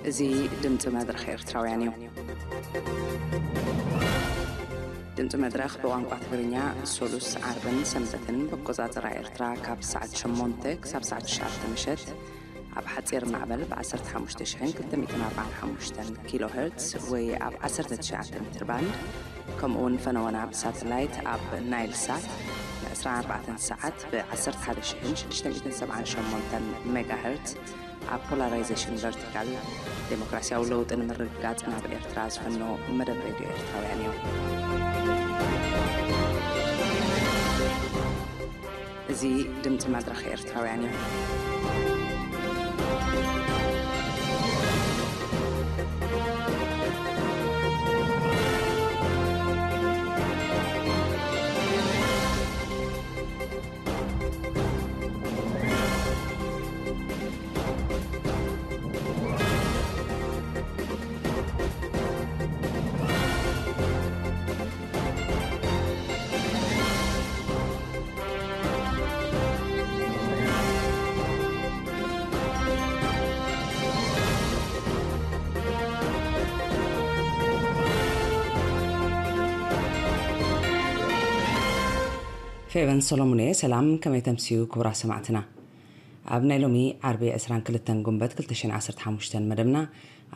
እዚ ድምፂ መድረኽ ኤርትራውያን እዩ። ድምፂ መድረኽ ብቋንቋ ትግርኛ ሶሉስ፣ ዓርብን ሰንበትን ብኣቆፃፅራ ኤርትራ ካብ ሰዓት ሸሞንተ ክሳብ ሰዓት ትሽዓተ ምሸት ኣብ ሓፂር ማዕበል ብ ዓሰርተ ሓሙሽተ ሽሕን ክልተ ሚእትን ኣርባዓን ሓሙሽተን ኪሎ ሄርትስ ወይ ኣብ ዓሰርተ ትሽዓተ ሜትር ባንድ፣ ከምኡ እውን ፈነወና ብሳተላይት ኣብ ናይል ሳት ን ዕስራን ኣርባዕተን ሰዓት ብ ዓሰርተ ሓደ ሽሕን ሽዱሽተ ሚእትን ሰብዓን ሸሞንተን ሜጋ ሄርትስ ኣብ ፖላራይዜሽን ቨርቲካል ዴሞክራሲያዊ ለውጢ ንምርግጋጽ ናብ ኤርትራ ዝፈኖ መደብ ሬድዮ ኤርትራውያን እዩ። እዚ ድምፂ መድረኽ ኤርትራውያን እዩ። ፌቨን ሰሎሙን እየ። ሰላም፣ ከመይ ተምስዩ ክቡራት ሰማዕትና? ኣብ ናይ ሎሚ ዓርቢ ዕስራን ክልተን ጉንበት ክልተ ሽሕን ዓሰርተ ሓሙሽተን መደብና፣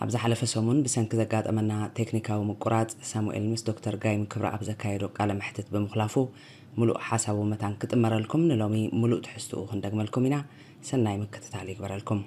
ኣብ ዝሓለፈ ሰሙን ብሰንኪ ዘጋጠመና ቴክኒካዊ ምቁራጽ፣ ሳሙኤል ምስ ዶክተር ጋይም ክብረኣብ ዘካየዶ ቃለ መሕትት ብምኽላፉ፣ ምሉእ ሓሳቡ መታን ክጥመረልኩም ንሎሚ ምሉእ ትሕዝትኡ ክንደግመልኩም ኢና። ሰናይ ምክትታል ይግበረልኩም።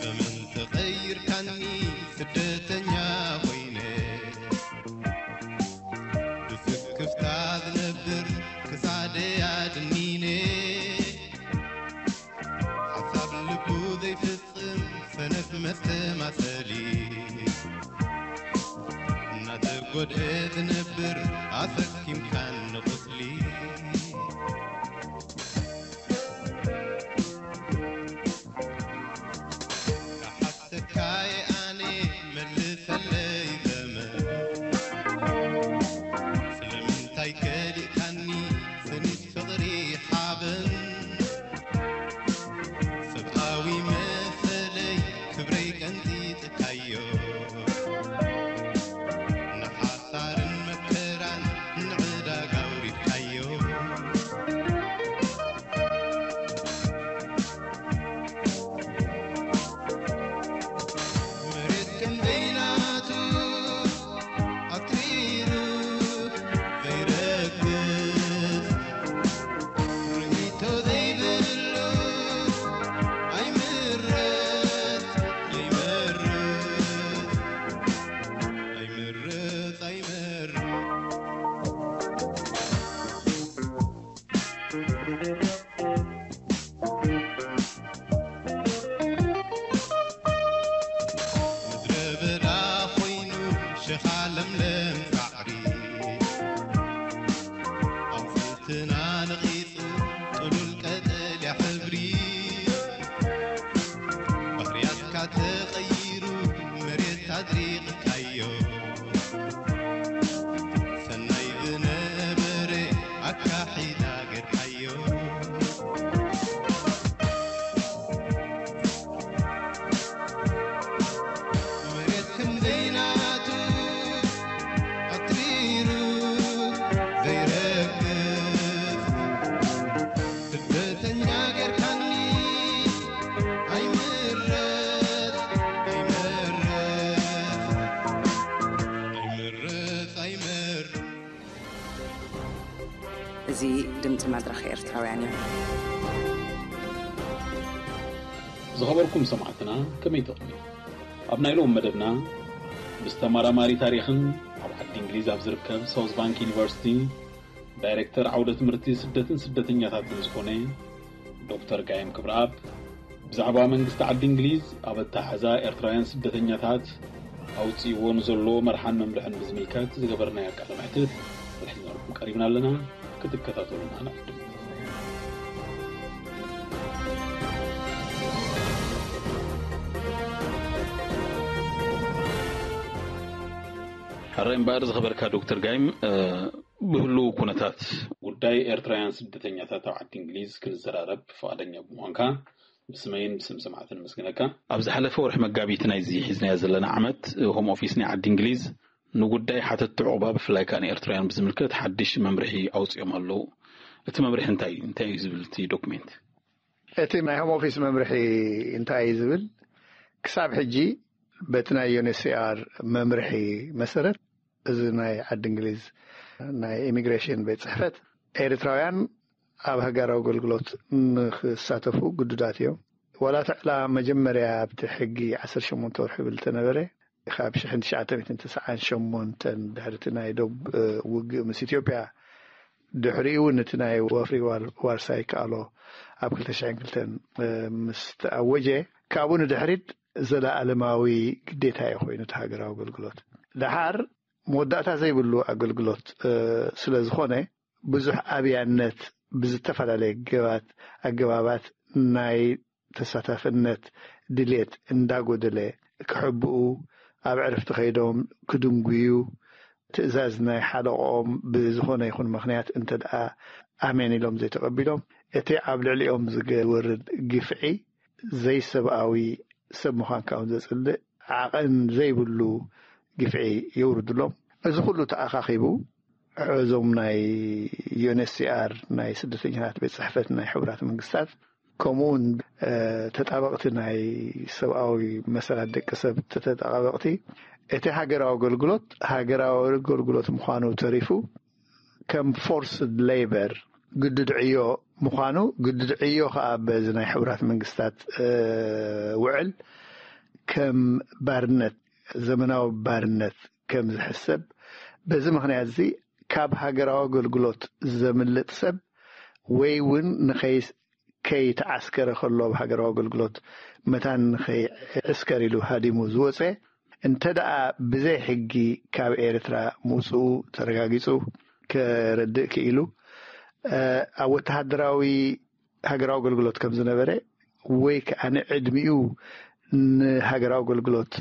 በመን ተቐይርካኒ ስደተኛ ኮይነ፣ ብስክፍታ ዝነብር ክሳደይ ኣድኒነ፣ ሓሳብ ልቡ ዘይፍጽም ሰነፍ መስተማሰሊ፣ እናተጎድአ ዝነብር ኣሰኪምካኒ ቁስሊ። ክሓተካየ ኣነ መልሰለይ ዘመን፣ ስለምንታይ ከሊእካኒ ስኒት ፍቕሪ ሓበን? ሰብኣዊ መሰለይ ክብረይ ቀንጢጥካዮ፣ ንሓሳርን መከራን ንዕዳጋ ኣውሪድካዮ። መሬት ከም ዘይናቱ ኣትሪሩ ዘይረግጽ፣ ርኢቶ ዘይብሉ ኣይምረጽ ኣይመርጽ ኣይምረጽ ኣይመርጽ። ምድረ በዳ ኮይኑ ሸኻ ለምለም ሳዕሪ፣ ኣቑጽልትና ነቒጹ ጥሉል ቀጠልያ ሕብሪ፣ ባህርያትካ ተቐይሩ መሬት ኣድሪቕካዮ። ሰናይ ዝነበረ ኣካሒዳ ገርካዮ። መሬት ከም ዘይናቱ ኣትሪሩ ዘይረግፍ ስደተኛ ገርካኒ። ኣይምረጽ ኣይመርጽ ኣይምረጽ ኣይመርጽ። እዚ ድምፂ መድረኽ ኤርትራውያን እዩ። ዝኸበርኩም ሰማዕትና፣ ከመይ ትቕኒ? ኣብ ናይ ሎም መደብና ምስ ተመራማሪ ታሪኽን ኣብ ዓዲ እንግሊዝ ኣብ ዝርከብ ሳውዝ ባንክ ዩኒቨርሲቲ ዳይሬክተር ዓውደ ትምህርቲ ስደትን ስደተኛታትን ዝኾነ ዶክተር ጋይም ክብረኣብ ብዛዕባ መንግስቲ ዓዲ እንግሊዝ ኣብ ኣተሓሕዛ ኤርትራውያን ስደተኛታት ኣውፅእዎ ንዘሎ መርሓን መምርሕን ብዝምልከት ዝገበርናዮ ቃለ መሕትት ወደ ሕዝናልኩም ቀሪብና ኣለና። ክትከታተሉና ንዕድም። ሕራይ እምበኣር ዝኸበርካ ዶክተር ጋይም፣ ብህሉ ኩነታት ጉዳይ ኤርትራውያን ስደተኛታት ኣብ ዓዲ እንግሊዝ ክንዘራረብ ፍቓደኛ ብምዃንካ ብስመይን ብስም ሰማዕትን መስግነካ። ኣብ ዝሓለፈ ወርሒ መጋቢት ናይዚ ሒዝናዮ ዘለና ዓመት፣ ሆም ኦፊስ ናይ ዓዲ እንግሊዝ ንጉዳይ ሓተቲ ዑቕባ ብፍላይ ከኣ ንኤርትራውያን ብዝምልከት ሓድሽ መምርሒ ኣውጺኦም ኣለዉ። እቲ መምርሒ እንታይ እዩ? እንታይ እዩ ዝብል እቲ ዶክሜንት? እቲ ናይ ሆም ኦፊስ መምርሒ እንታይ እዩ ዝብል? ክሳብ ሕጂ በቲ ናይ ዩ ኤን ኤች ሲ ኣር መምርሒ መሰረት፣ እዚ ናይ ዓዲ እንግሊዝ ናይ ኢሚግሬሽን ቤት ጽሕፈት፣ ኤርትራውያን ኣብ ሃገራዊ ኣገልግሎት ንክሳተፉ ግዱዳት እዮም። ዋላ እቲ ዕላ መጀመርያ ኣብቲ ሕጊ ዓሰርተ ሸሞንተ ወርሒ ይብል ተነበረ፣ ካብ ሽሕን ትሽዓተ ሚእትን ተስዓን ሸሞንተን ድሕሪ እቲ ናይ ዶብ፣ እ፣ ውግእ ምስ ኢትዮጵያ፣ ድሕሪኡ እውን እቲ ናይ ወፍሪ ዋር-፣ ዋርሳይ ከኣሎ ኣብ ክልተ ሽሕን ክልተን፣ እ፣ ምስ ተኣወጀ፣ ካብኡ ንድሕሪት ዘለኣለማዊ ግዴታ እዩ ኮይኑ እቲ ሃገራዊ ኣገልግሎት። ደሓር መወዳእታ ዘይብሉ ኣገልግሎት፣ እ፣ ስለ ዝኾነ፣ ብዙሕ ኣብያነት ብዝተፈላለየ ገባት-፣ ኣገባባት ናይ ተሳታፍነት ድሌት እንዳጎደለ ክሕብኡ፣ ኣብ ዕርፍቲ ከይዶም ክድንጉዩ፣ ትእዛዝ ናይ ሓለቕኦም ብዝኾነ ይኹን ምኽንያት እንተ ደኣ ኣሜን ኢሎም ዘይተቐቢሎም፣ እቲ ኣብ ልዕሊኦም ዝገ-፣ ዝወርድ ግፍዒ ዘይሰብኣዊ፣ ሰብ ምዃንካ እውን ዘጽልእ ዓቐን ዘይብሉ ግፍዒ የውርድሎም። እዚ ኩሉ ተኣኻኺቡ፣ እዞም ናይ ዩ ኤን ኤች ሲ ኣር፣ ናይ ስደተኛታት ቤት ጽሕፈት ናይ ሕቡራት መንግስታት፣ ከምኡ እውን፣ እ፣ ተጣበቕቲ ናይ ሰብኣዊ መሰላት ደቂ ሰብ ተጣበቕቲ፣ እቲ ሃገራዊ ኣገልግሎት፣ ሃገራዊ ኣገልግሎት ምዃኑ ተሪፉ፣ ከም ፎርስድ ሌበር፣ ግዱድ ዕዮ ምዃኑ፣ ግዱድ ዕዮ ኸኣ በዚ ናይ ሕቡራት መንግስታት፣ እ፣ ውዕል ከም ባርነት፣ ዘመናዊ ባርነት ከም ዝሕሰብ፣ በዚ ምኽንያት እዚ ካብ ሃገራዊ ኣገልግሎት ዘምልጥ ሰብ ወይ እውን ንኸይ-፣ ከይተዓስከረ ከሎ ኣብ ሃገራዊ ኣገልግሎት መታን ንኸይዕስከር ኢሉ ሃዲሙ ዝወፀ፣ እንተ ደኣ ብዘይ ሕጊ ካብ ኤርትራ ምውፅኡ ተረጋጊጹ፣ ከረድእ ክኢሉ፣ እ፣ ኣብ ወተሃደራዊ ሃገራዊ ኣገልግሎት ከም ዝነበረ ወይ ከኣ ንዕድሚኡ ንሃገራዊ ኣገልግሎት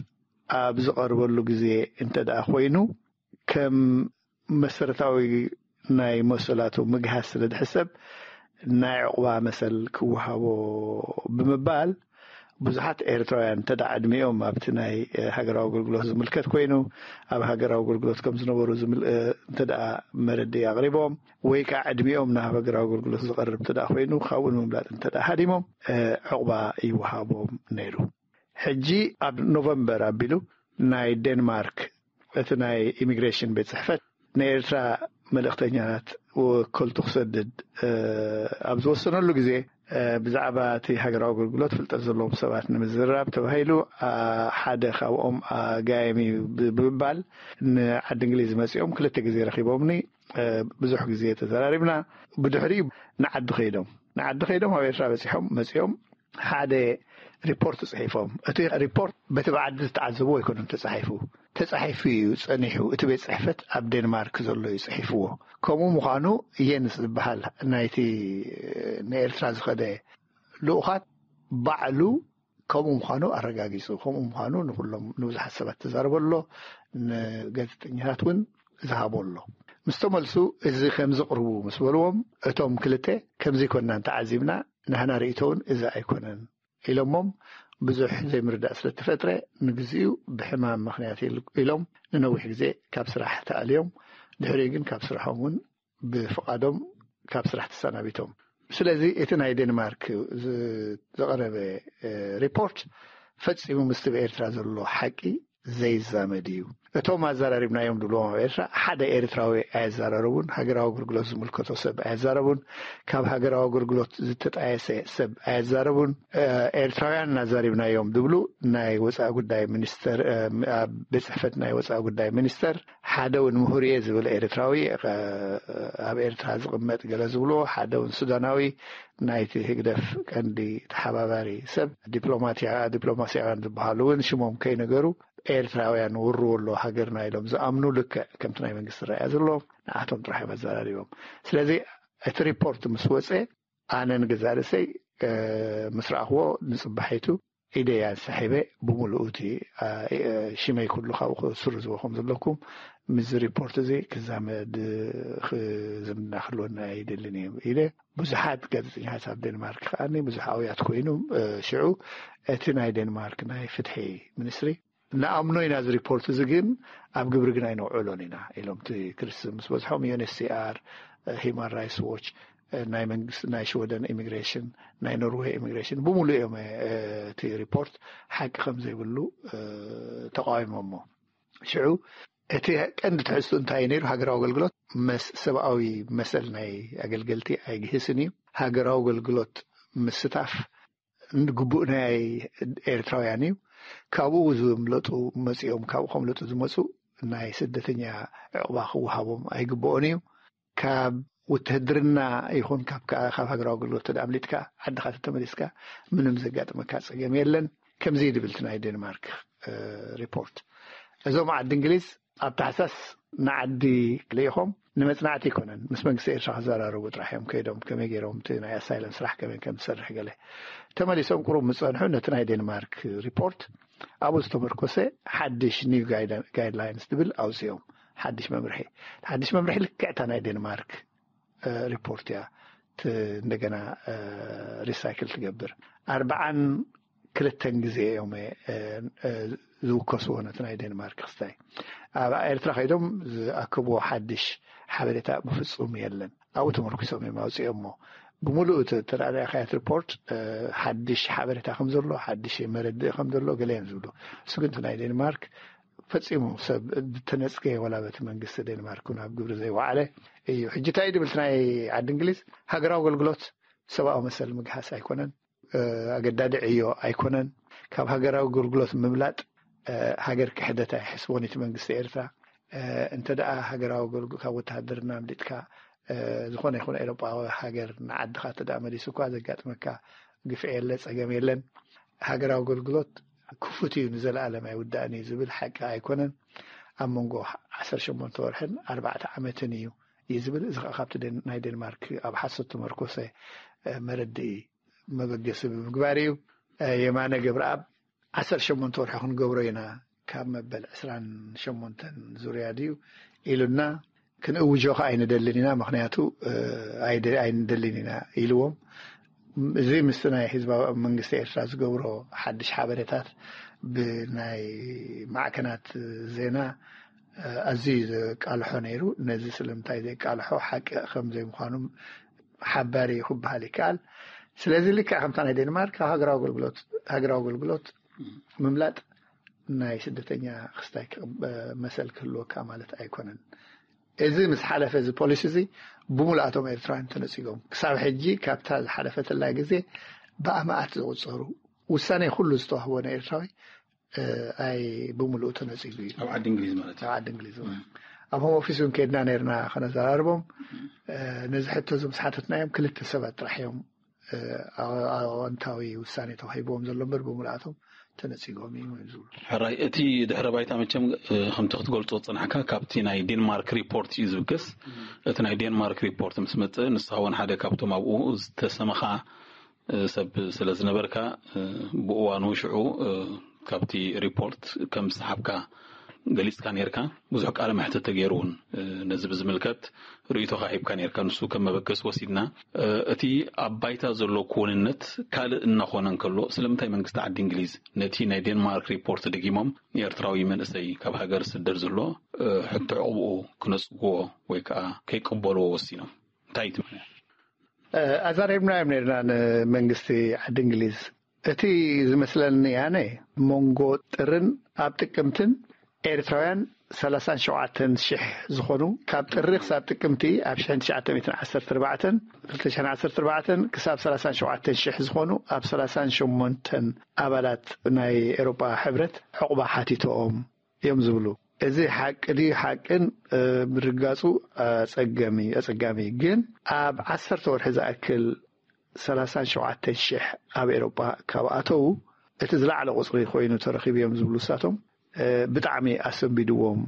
ኣብ ዝቐርበሉ ግዜ እንተ ደኣ ኮይኑ፣ ከም መሰረታዊ ናይ መሰላቱ ምግሃስ ስለ ዝሕሰብ፣ ናይ ዕቑባ መሰል ክወሃቦ ብምባል፣ ብዙሓት ኤርትራውያን እንተ ደኣ ዕድሚኦም ኣብቲ ናይ፣ እ፣ ሃገራዊ ኣገልግሎት ዝምልከት ኮይኑ፣ ኣብ ሃገራዊ ኣገልግሎት ከም ዝነበሩ ዝምል-፣ እ፣ እንተ ደኣ መረድኢ ኣቕሪቦም፣ ወይ ከኣ ዕድሚኦም ናብ ሃገራዊ ኣገልግሎት ዝቐርብ እንተ ደኣ ኮይኑ፣ ካብኡ ንምምላጥ እንተ ደኣ ሃዲሞም፣ እ፣ ዕቑባ ይወሃቦም ነይሩ። ሕጂ ኣብ ኖቨምበር ኣቢሉ ናይ ዴንማርክ እቲ ናይ ኢሚግሬሽን ቤት ጽሕፈት ንኤርትራ መልእኽተኛታት ወከልቱ ክሰድድ፣ እ፣ ኣብ ዝወሰነሉ ግዜ፣ እ፣ ብዛዕባ እቲ ሃገራዊ ኣገልግሎት ፍልጠት ዘለዎም ሰባት ንምዝርራብ ተባሂሉ፣ ኣ፣ ሓደ ካብኦም ኣጋየሚ ብ-፣ ብምባል ንዓዲ እንግሊዝ መጺኦም ክልተ ግዜ ረኺቦምኒ። እ፣ ብዙሕ ግዜ ተዘራሪብና። ብድሕሪኡ ንዓዲ ከይዶም፣ ንዓዲ ከይዶም ኣብ ኤርትራ በጺሖም መጺኦም ሓደ ሪፖርት ጽሒፎም። እቲ ሪፖርት በቲ ብዓዲ ዝተዓዘብዎ ኣይኮነን ተጻሒፉ። ተጻሒፉ እዩ ጸኒሑ። እቲ ቤት ጽሕፈት ኣብ ዴንማርክ ዘሎ እዩ ጽሒፍዎ። ከምኡ ምዃኑ የንስ ዝበሃል ናይቲ ንኤርትራ ዝኸደ ልኡኻት ባዕሉ ከምኡ ምዃኑ ኣረጋጊጹ። ከምኡ ምዃኑ ንኹሎም ንብዙሓት ሰባት ተዛረበ ኣሎ። ንጋዜጠኛታት እውን ዝሃቦ ኣሎ። ምስ ተመልሱ፣ እዚ ከም ዝቕርቡ ምስ በልዎም፣ እቶም ክልተ፣ ከምዚ ኮንና እንተዓዚብና፣ ናህና ርእይቶ እውን እዚ ኣይኮነን ኢሎሞም። ብዙሕ ዘይምርዳእ ስለ እተፈጥረ፣ ንግዚኡ ብሕማም ምኽንያት ኢል-፣ ኢሎም ንነዊሕ ግዜ ካብ ስራሕ ተኣልዮም። ድሕሪኡ ግን ካብ ስራሖም እውን ብፍቓዶም ካብ ስራሕ ተሰናቢቶም። ስለዚ እቲ ናይ ዴንማርክ ዝ-፣ ዝቐረበ፣ እ፣ ሪፖርት ፈጺሙ ምስቲ ብኤርትራ ዘሎ ሓቂ ዘይዛመድ እዩ። እቶም ኣዘራሪብናዮም ድብልዎም ኣብ ኤርትራ ሓደ ኤርትራዊ ኣየዛራረቡን፣ ሃገራዊ ኣገልግሎት ዝምልከቶ ሰብ ኣየዛረቡን፣ ካብ ሃገራዊ ኣገልግሎት ዝተጣየሰ ሰብ ኣየዛረቡን። እ፣ ኤርትራውያን ኣዛሪብናዮም ድብሉ ናይ ወጻኢ ጉዳይ ሚኒስተር፣ እ፣ ኣብ ቤት ጽሕፈት ናይ ወጻኢ ጉዳይ ሚኒስተር ሓደ እውን ምሁር እየ ዝብል ኤርትራዊ፣ ኣብ ኤርትራ ዝቕመጥ ገለ ዝብልዎ፣ ሓደ እውን ሱዳናዊ፣ ናይቲ ህግደፍ ቀንዲ ተሓባባሪ ሰብ፣ ዲፕሎማሲያውያን ዝበሃሉ እውን ሽሞም ከይነገሩ፣ ኤርትራውያን ውርዎ ኣሎ ሃገርና ኢሎም ዝኣምኑ፣ ልክዕ ከምቲ ናይ መንግስቲ ረኣያ ዘለዎም ንዓቶም ጥራሕ እዮም ኣዘራሪቦም። ስለዚ እቲ ሪፖርት ምስ ወፀ፣ ኣነ ንገዛእ ርእሰይ ምስ ረኣኽዎ፣ ንፅባሒቱ ኢደይ ኣንሳሒበ፣ ብምሉኡ እቲ ሽመይ ኩሉ ካብኡ ክስርዝዎ ከም ዘለኩም፣ ምስዚ ሪፖርት እዚ ክዛመድ ዝምድና ክህልወና ኣይደልን እየ ኢለ። ብዙሓት ጋዜጠኛታት ኣብ ዴንማርክ ከኣ ብዙሕ ኣውያት ኮይኑ፣ ሽዑ እቲ ናይ ዴንማርክ ናይ ፍትሒ ሚኒስትሪ፣ ንኣምኖ ኢና እዚ ሪፖርት እዚ፣ ግን ኣብ ግብሪ ግን ኣይነውዕሎን ኢና ኢሎም። እቲ ክርስ ምስ በዝሖም፣ ዩ ኤን ኤች ሲ ኣር፣ ሂማን ራይትስ ዎች፣ ናይ መንግስቲ፣ ናይ ሽወደን ኢሚግሬሽን፣ ናይ ኖርዌይ ኢሚግሬሽን ብምሉእ እዮም እቲ ሪፖርት ሓቂ ከም ዘይብሉ ተቃዊሞሞ። ሽዑ እቲ ቀንዲ ትሕዝቱ እንታይ እዩ ነይሩ? ሃገራዊ ኣገልግሎት መስ-፣ ሰብኣዊ መሰል ናይ ኣገልገልቲ ኣይግህስን እዩ። ሃገራዊ ኣገልግሎት ምስታፍ ንግቡእ ናይ ኤርትራውያን እዩ። ካብኡ ዝምለጡ መጺኦም፣ ካብኡ ከምለጡ ዝመጹ ናይ ስደተኛ ዕቑባ ክወሃቦም ኣይግብኦን እዩ። ካብ ውትህድርና ይኹን ካብ ከ-፣ ካብ ሃገራዊ ኣገልግሎት ተደኣ ኣምሊጥካ ዓድኻ ተተመሊስካ ምንም ዘጋጥመካ ጸገም የለን። ከምዚ ይድብል እቲ ናይ ዴንማርክ ሪፖርት። እዞም ዓዲ እንግሊዝ ኣብ ታሕሳስ ንዓዲ ልኢኾም ንመጽናዕቲ ኣይኮነን፣ ምስ መንግስቲ ኤርትራ ክዘራረቡ ጥራሕ እዮም ከይዶም፣ ከመይ ገይሮም እቲ ናይ ኣሳይለም ስራሕ ከመይ ከም ዝሰርሕ ገለ። ተመሊሶም ቁሩብ ምስ ጸንሑ፣ ነቲ ናይ ዴንማርክ ሪፖርት ኣብኡ ዝተመርኮሰ ሓድሽ ኒው ጋይድላይንስ ዝብል ኣውጺኦም። ሓድሽ መምርሒ፣ ሓድሽ መምርሒ ልክዕታ ናይ ዴንማርክ ሪፖርት እያ ት-፣ እንደገና ሪሳይክል ትገብር። ኣርብዓን ክልተን ግዜ እዮም ዝውከስዎ ነቲ ናይ ዴንማርክ ክስታይ። ኣብ ኤርትራ ከይዶም ዝኣከብዎ ሓድሽ ሓበሬታ ብፍጹም የለን። ኣብኡ ተመርኪሶም እዮም ኣውፅኦሞ። ብምሉእ እቲ ተራእካያት ሪፖርት ሓድሽ ሓበሬታ ከም ዘሎ፣ ሓድሽ መረድእ ከም ዘሎ ገለ እዮም ዝብሉ። እሱ ግን እቲ ናይ ዴንማርክ ፈጺሙ ሰብ ዝተነጽገ፣ ወላ በቲ መንግስቲ ዴንማርክ ናብ ግብሪ ዘይወዓለ እዩ። ሕጂ እንታይ ድብል ናይ ዓዲ እንግሊዝ? ሃገራዊ ኣገልግሎት ሰብኣዊ መሰል ምግሃስ ኣይኮነን፣ ኣገዳዲ ዕዮ ኣይኮነን። ካብ ሃገራዊ ኣገልግሎት ምምላጥ ሃገር ክሕደት ኣይሕስቦን እቲ መንግስቲ ኤርትራ። እንተ ደኣ ሃገራዊ ኣገልግሎት ካብ ወተሃደርና ኣምሊጥካ፣ ዝኾነ ይኹን ኤውሮጳዊ ሃገር ንዓድኻ እንተ ደኣ መሊሱ እኳ ዘጋጥመካ ግፍዒ የለ፣ ጸገም የለን። ሃገራዊ ኣገልግሎት ክፉት እዩ፣ ንዘለኣለም ኣይውዳእን እዩ ዝብል ሓቂ ኣይኮነን። ኣብ መንጎ ዓሰርተ ሸሞንተ ወርሕን ኣርባዕተ ዓመትን እዩ እዩ ዝብል። እዚ ከዓ ካብቲ ናይ ዴንማርክ ኣብ ሓሶት ተመርኮሰ መረድኢ መበገሲ ብምግባር እዩ። የማነ ገብረኣብ ዓሰርተ ሸሞንተ ወርሒ ክንገብሮ ኢና፣ ካብ መበል ዕስራን ሸሞንተን ዙርያ ድዩ ኢሉና። ክንእውጆ ከዓ ኣይንደልን ኢና፣ ምክንያቱ ኣይንደልን ኢና ኢልዎም። እዚ ምስቲ ናይ ህዝባዊ መንግስቲ ኤርትራ ዝገብሮ ሓድሽ ሓበሬታት ብናይ ማዕከናት ዜና ኣዝዩ ዘቃልሖ ነይሩ። ነዚ ስለምንታይ ዘቃልሖ ሓቂ ከም ዘይምዃኑ ሓባሪ ክበሃል ይከኣል። ስለዚ ልክዕ ከምታ ናይ ዴንማርክ ሃገራዊ ኣገልግሎት፣ ሃገራዊ ኣገልግሎት ምምላጥ ናይ ስደተኛ ክስታይ መሰል ክህልወካ ማለት ኣይኮነን። እዚ ምስ ሓለፈ፣ እዚ ፖሊሲ እዚ ብምሉኣቶም ኤርትራውያን ተነጺጎም። ክሳብ ሕጂ ካብታ ዝሓለፈትላ ግዜ ብኣማኣት ዝቑጸሩ፣ ውሳኔ ኩሉ ዝተዋህቦ ንኤርትራዊ ኣይ ብምሉኡ ተነጺጉ እዩ። ኣብ ዓዲ እንግሊዝ ማለት እዩ። ኣብ ዓዲ እንግሊዝ። ኣብ ሆም ኦፊስ እውን ከድና ነርና ከነዘራርቦም። ነዚ ሕቶ እዚ ምስ ሓተትናዮም ክልተ ሰባት ጥራሕ እዮም ኣወንታዊ ውሳኔ ተዋሂብዎም ዘሎ እምበር ብምልኣቶም ተነጺጎም እዮም ዝብሉ። ሕራይ፣ እቲ ድሕረ ባይታ መቸም ከምቲ ክትገልጾ ዝጸናሕካ ካብቲ ናይ ዴንማርክ ሪፖርት እዩ ዝብገስ። እቲ ናይ ዴንማርክ ሪፖርት ምስ መጸ፣ ንስኻ እውን ሓደ ካብቶም ኣብኡ ዝተሰመኻ ሰብ ስለ ዝነበርካ፣ ብእዋኑ ሽዑ ካብቲ ሪፖርት ከም ዝሰሓብካ ገሊጽካ ነርካ። ብዙሕ ቃለ መሕትት ተገይሩ እውን ነዚ ብዝምልከት ርእይቶኻ ሂብካ ነርካ። ንሱ ከም መበገሲ ወሲድና። እቲ ኣብ ባይታ ዘሎ ክውንነት ካልእ እናኾነ እንከሎ፣ ስለምንታይ መንግስቲ ዓዲ እንግሊዝ ነቲ ናይ ዴንማርክ ሪፖርት ደጊሞም ንኤርትራዊ መንእሰይ ካብ ሃገር ዝስደድ ዘሎ ሕቶ ዕቑብኡ ክነጽግዎ ወይ ከዓ ከይቅበልዎ ወሲኖም? እንታይ እዩ እቲ ምኽንያት? ኣዛሪብናዮም ነርና ንመንግስቲ ዓዲ እንግሊዝ። እቲ ዝመስለኒ ኣነ፣ መንጎ ጥርን ኣብ ጥቅምትን ኤርትራውያን ሰላሳን ሸውዓተን ሽሕ ዝኾኑ፣ ካብ ጥሪ ክሳብ ጥቅምቲ ኣብ ሽሕን ትሽዓተ ሚእትን ዓሰርተ ኣርባዕተን፣ ክልተ ሽሕን ዓሰርተ ኣርባዕተን ክሳብ ሰላሳን ሸውዓተን ሽሕ ዝኾኑ ኣብ ሰላሳን ሸሞንተን ኣባላት ናይ ኤውሮጳ ሕብረት ዕቑባ ሓቲቶኦም እዮም ዝብሉ። እዚ ሓቂ ድዩ ሓቅን ምርጋፁ ኣፀጋሚ ኣፀጋሚ ግን ኣብ ዓሰርተ ወርሒ ዝኣክል ሰላሳን ሸውዓተን ሽሕ ኣብ ኤሮጳ ካብ ኣተዉ እቲ ዝለዓለ ቁፅሪ ኮይኑ ተረኺቡ እዮም ዝብሉ ንሳቶም። ብጣዕሚ ኣሰንቢድዎም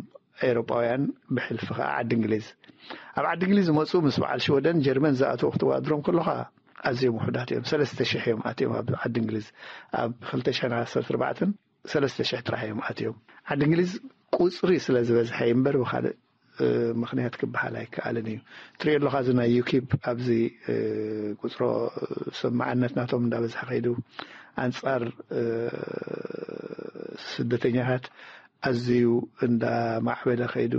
ኤሮጳውያን ብሕልፊ ከዓ ዓዲ እንግሊዝ። ኣብ ዓዲ እንግሊዝ ዝመፁ ምስ በዓል ሽወደን ጀርመን ዝኣተዉ ክትወዳድሮም ከለኻ ኣዝዮም ውሑዳት እዮም። ሰለስተ ሽሕ እዮም ኣትዮም ኣብ ዓዲ እንግሊዝ ኣብ ክልተ ሽሕን ዓሰርተ ኣርባዕተን ሰለስተ ሽሕ ጥራሕ እዮም ኣትዮም። ዓዲ እንግሊዝ ቁፅሪ ስለ ዝበዝሐ እዩ እምበር ብካልእ ምክንያት ክበሃል ኣይከኣልን እዩ። ትሪኦ ኣለኻ እዚ ናይ ዩኪፕ ኣብዚ ቁፅሮ ሰማዕነት ናቶም እንዳበዝሐ ከይዱ ኣንፃር ስደተኛታት ኣዝዩ እንዳማዕበለ ከይዱ።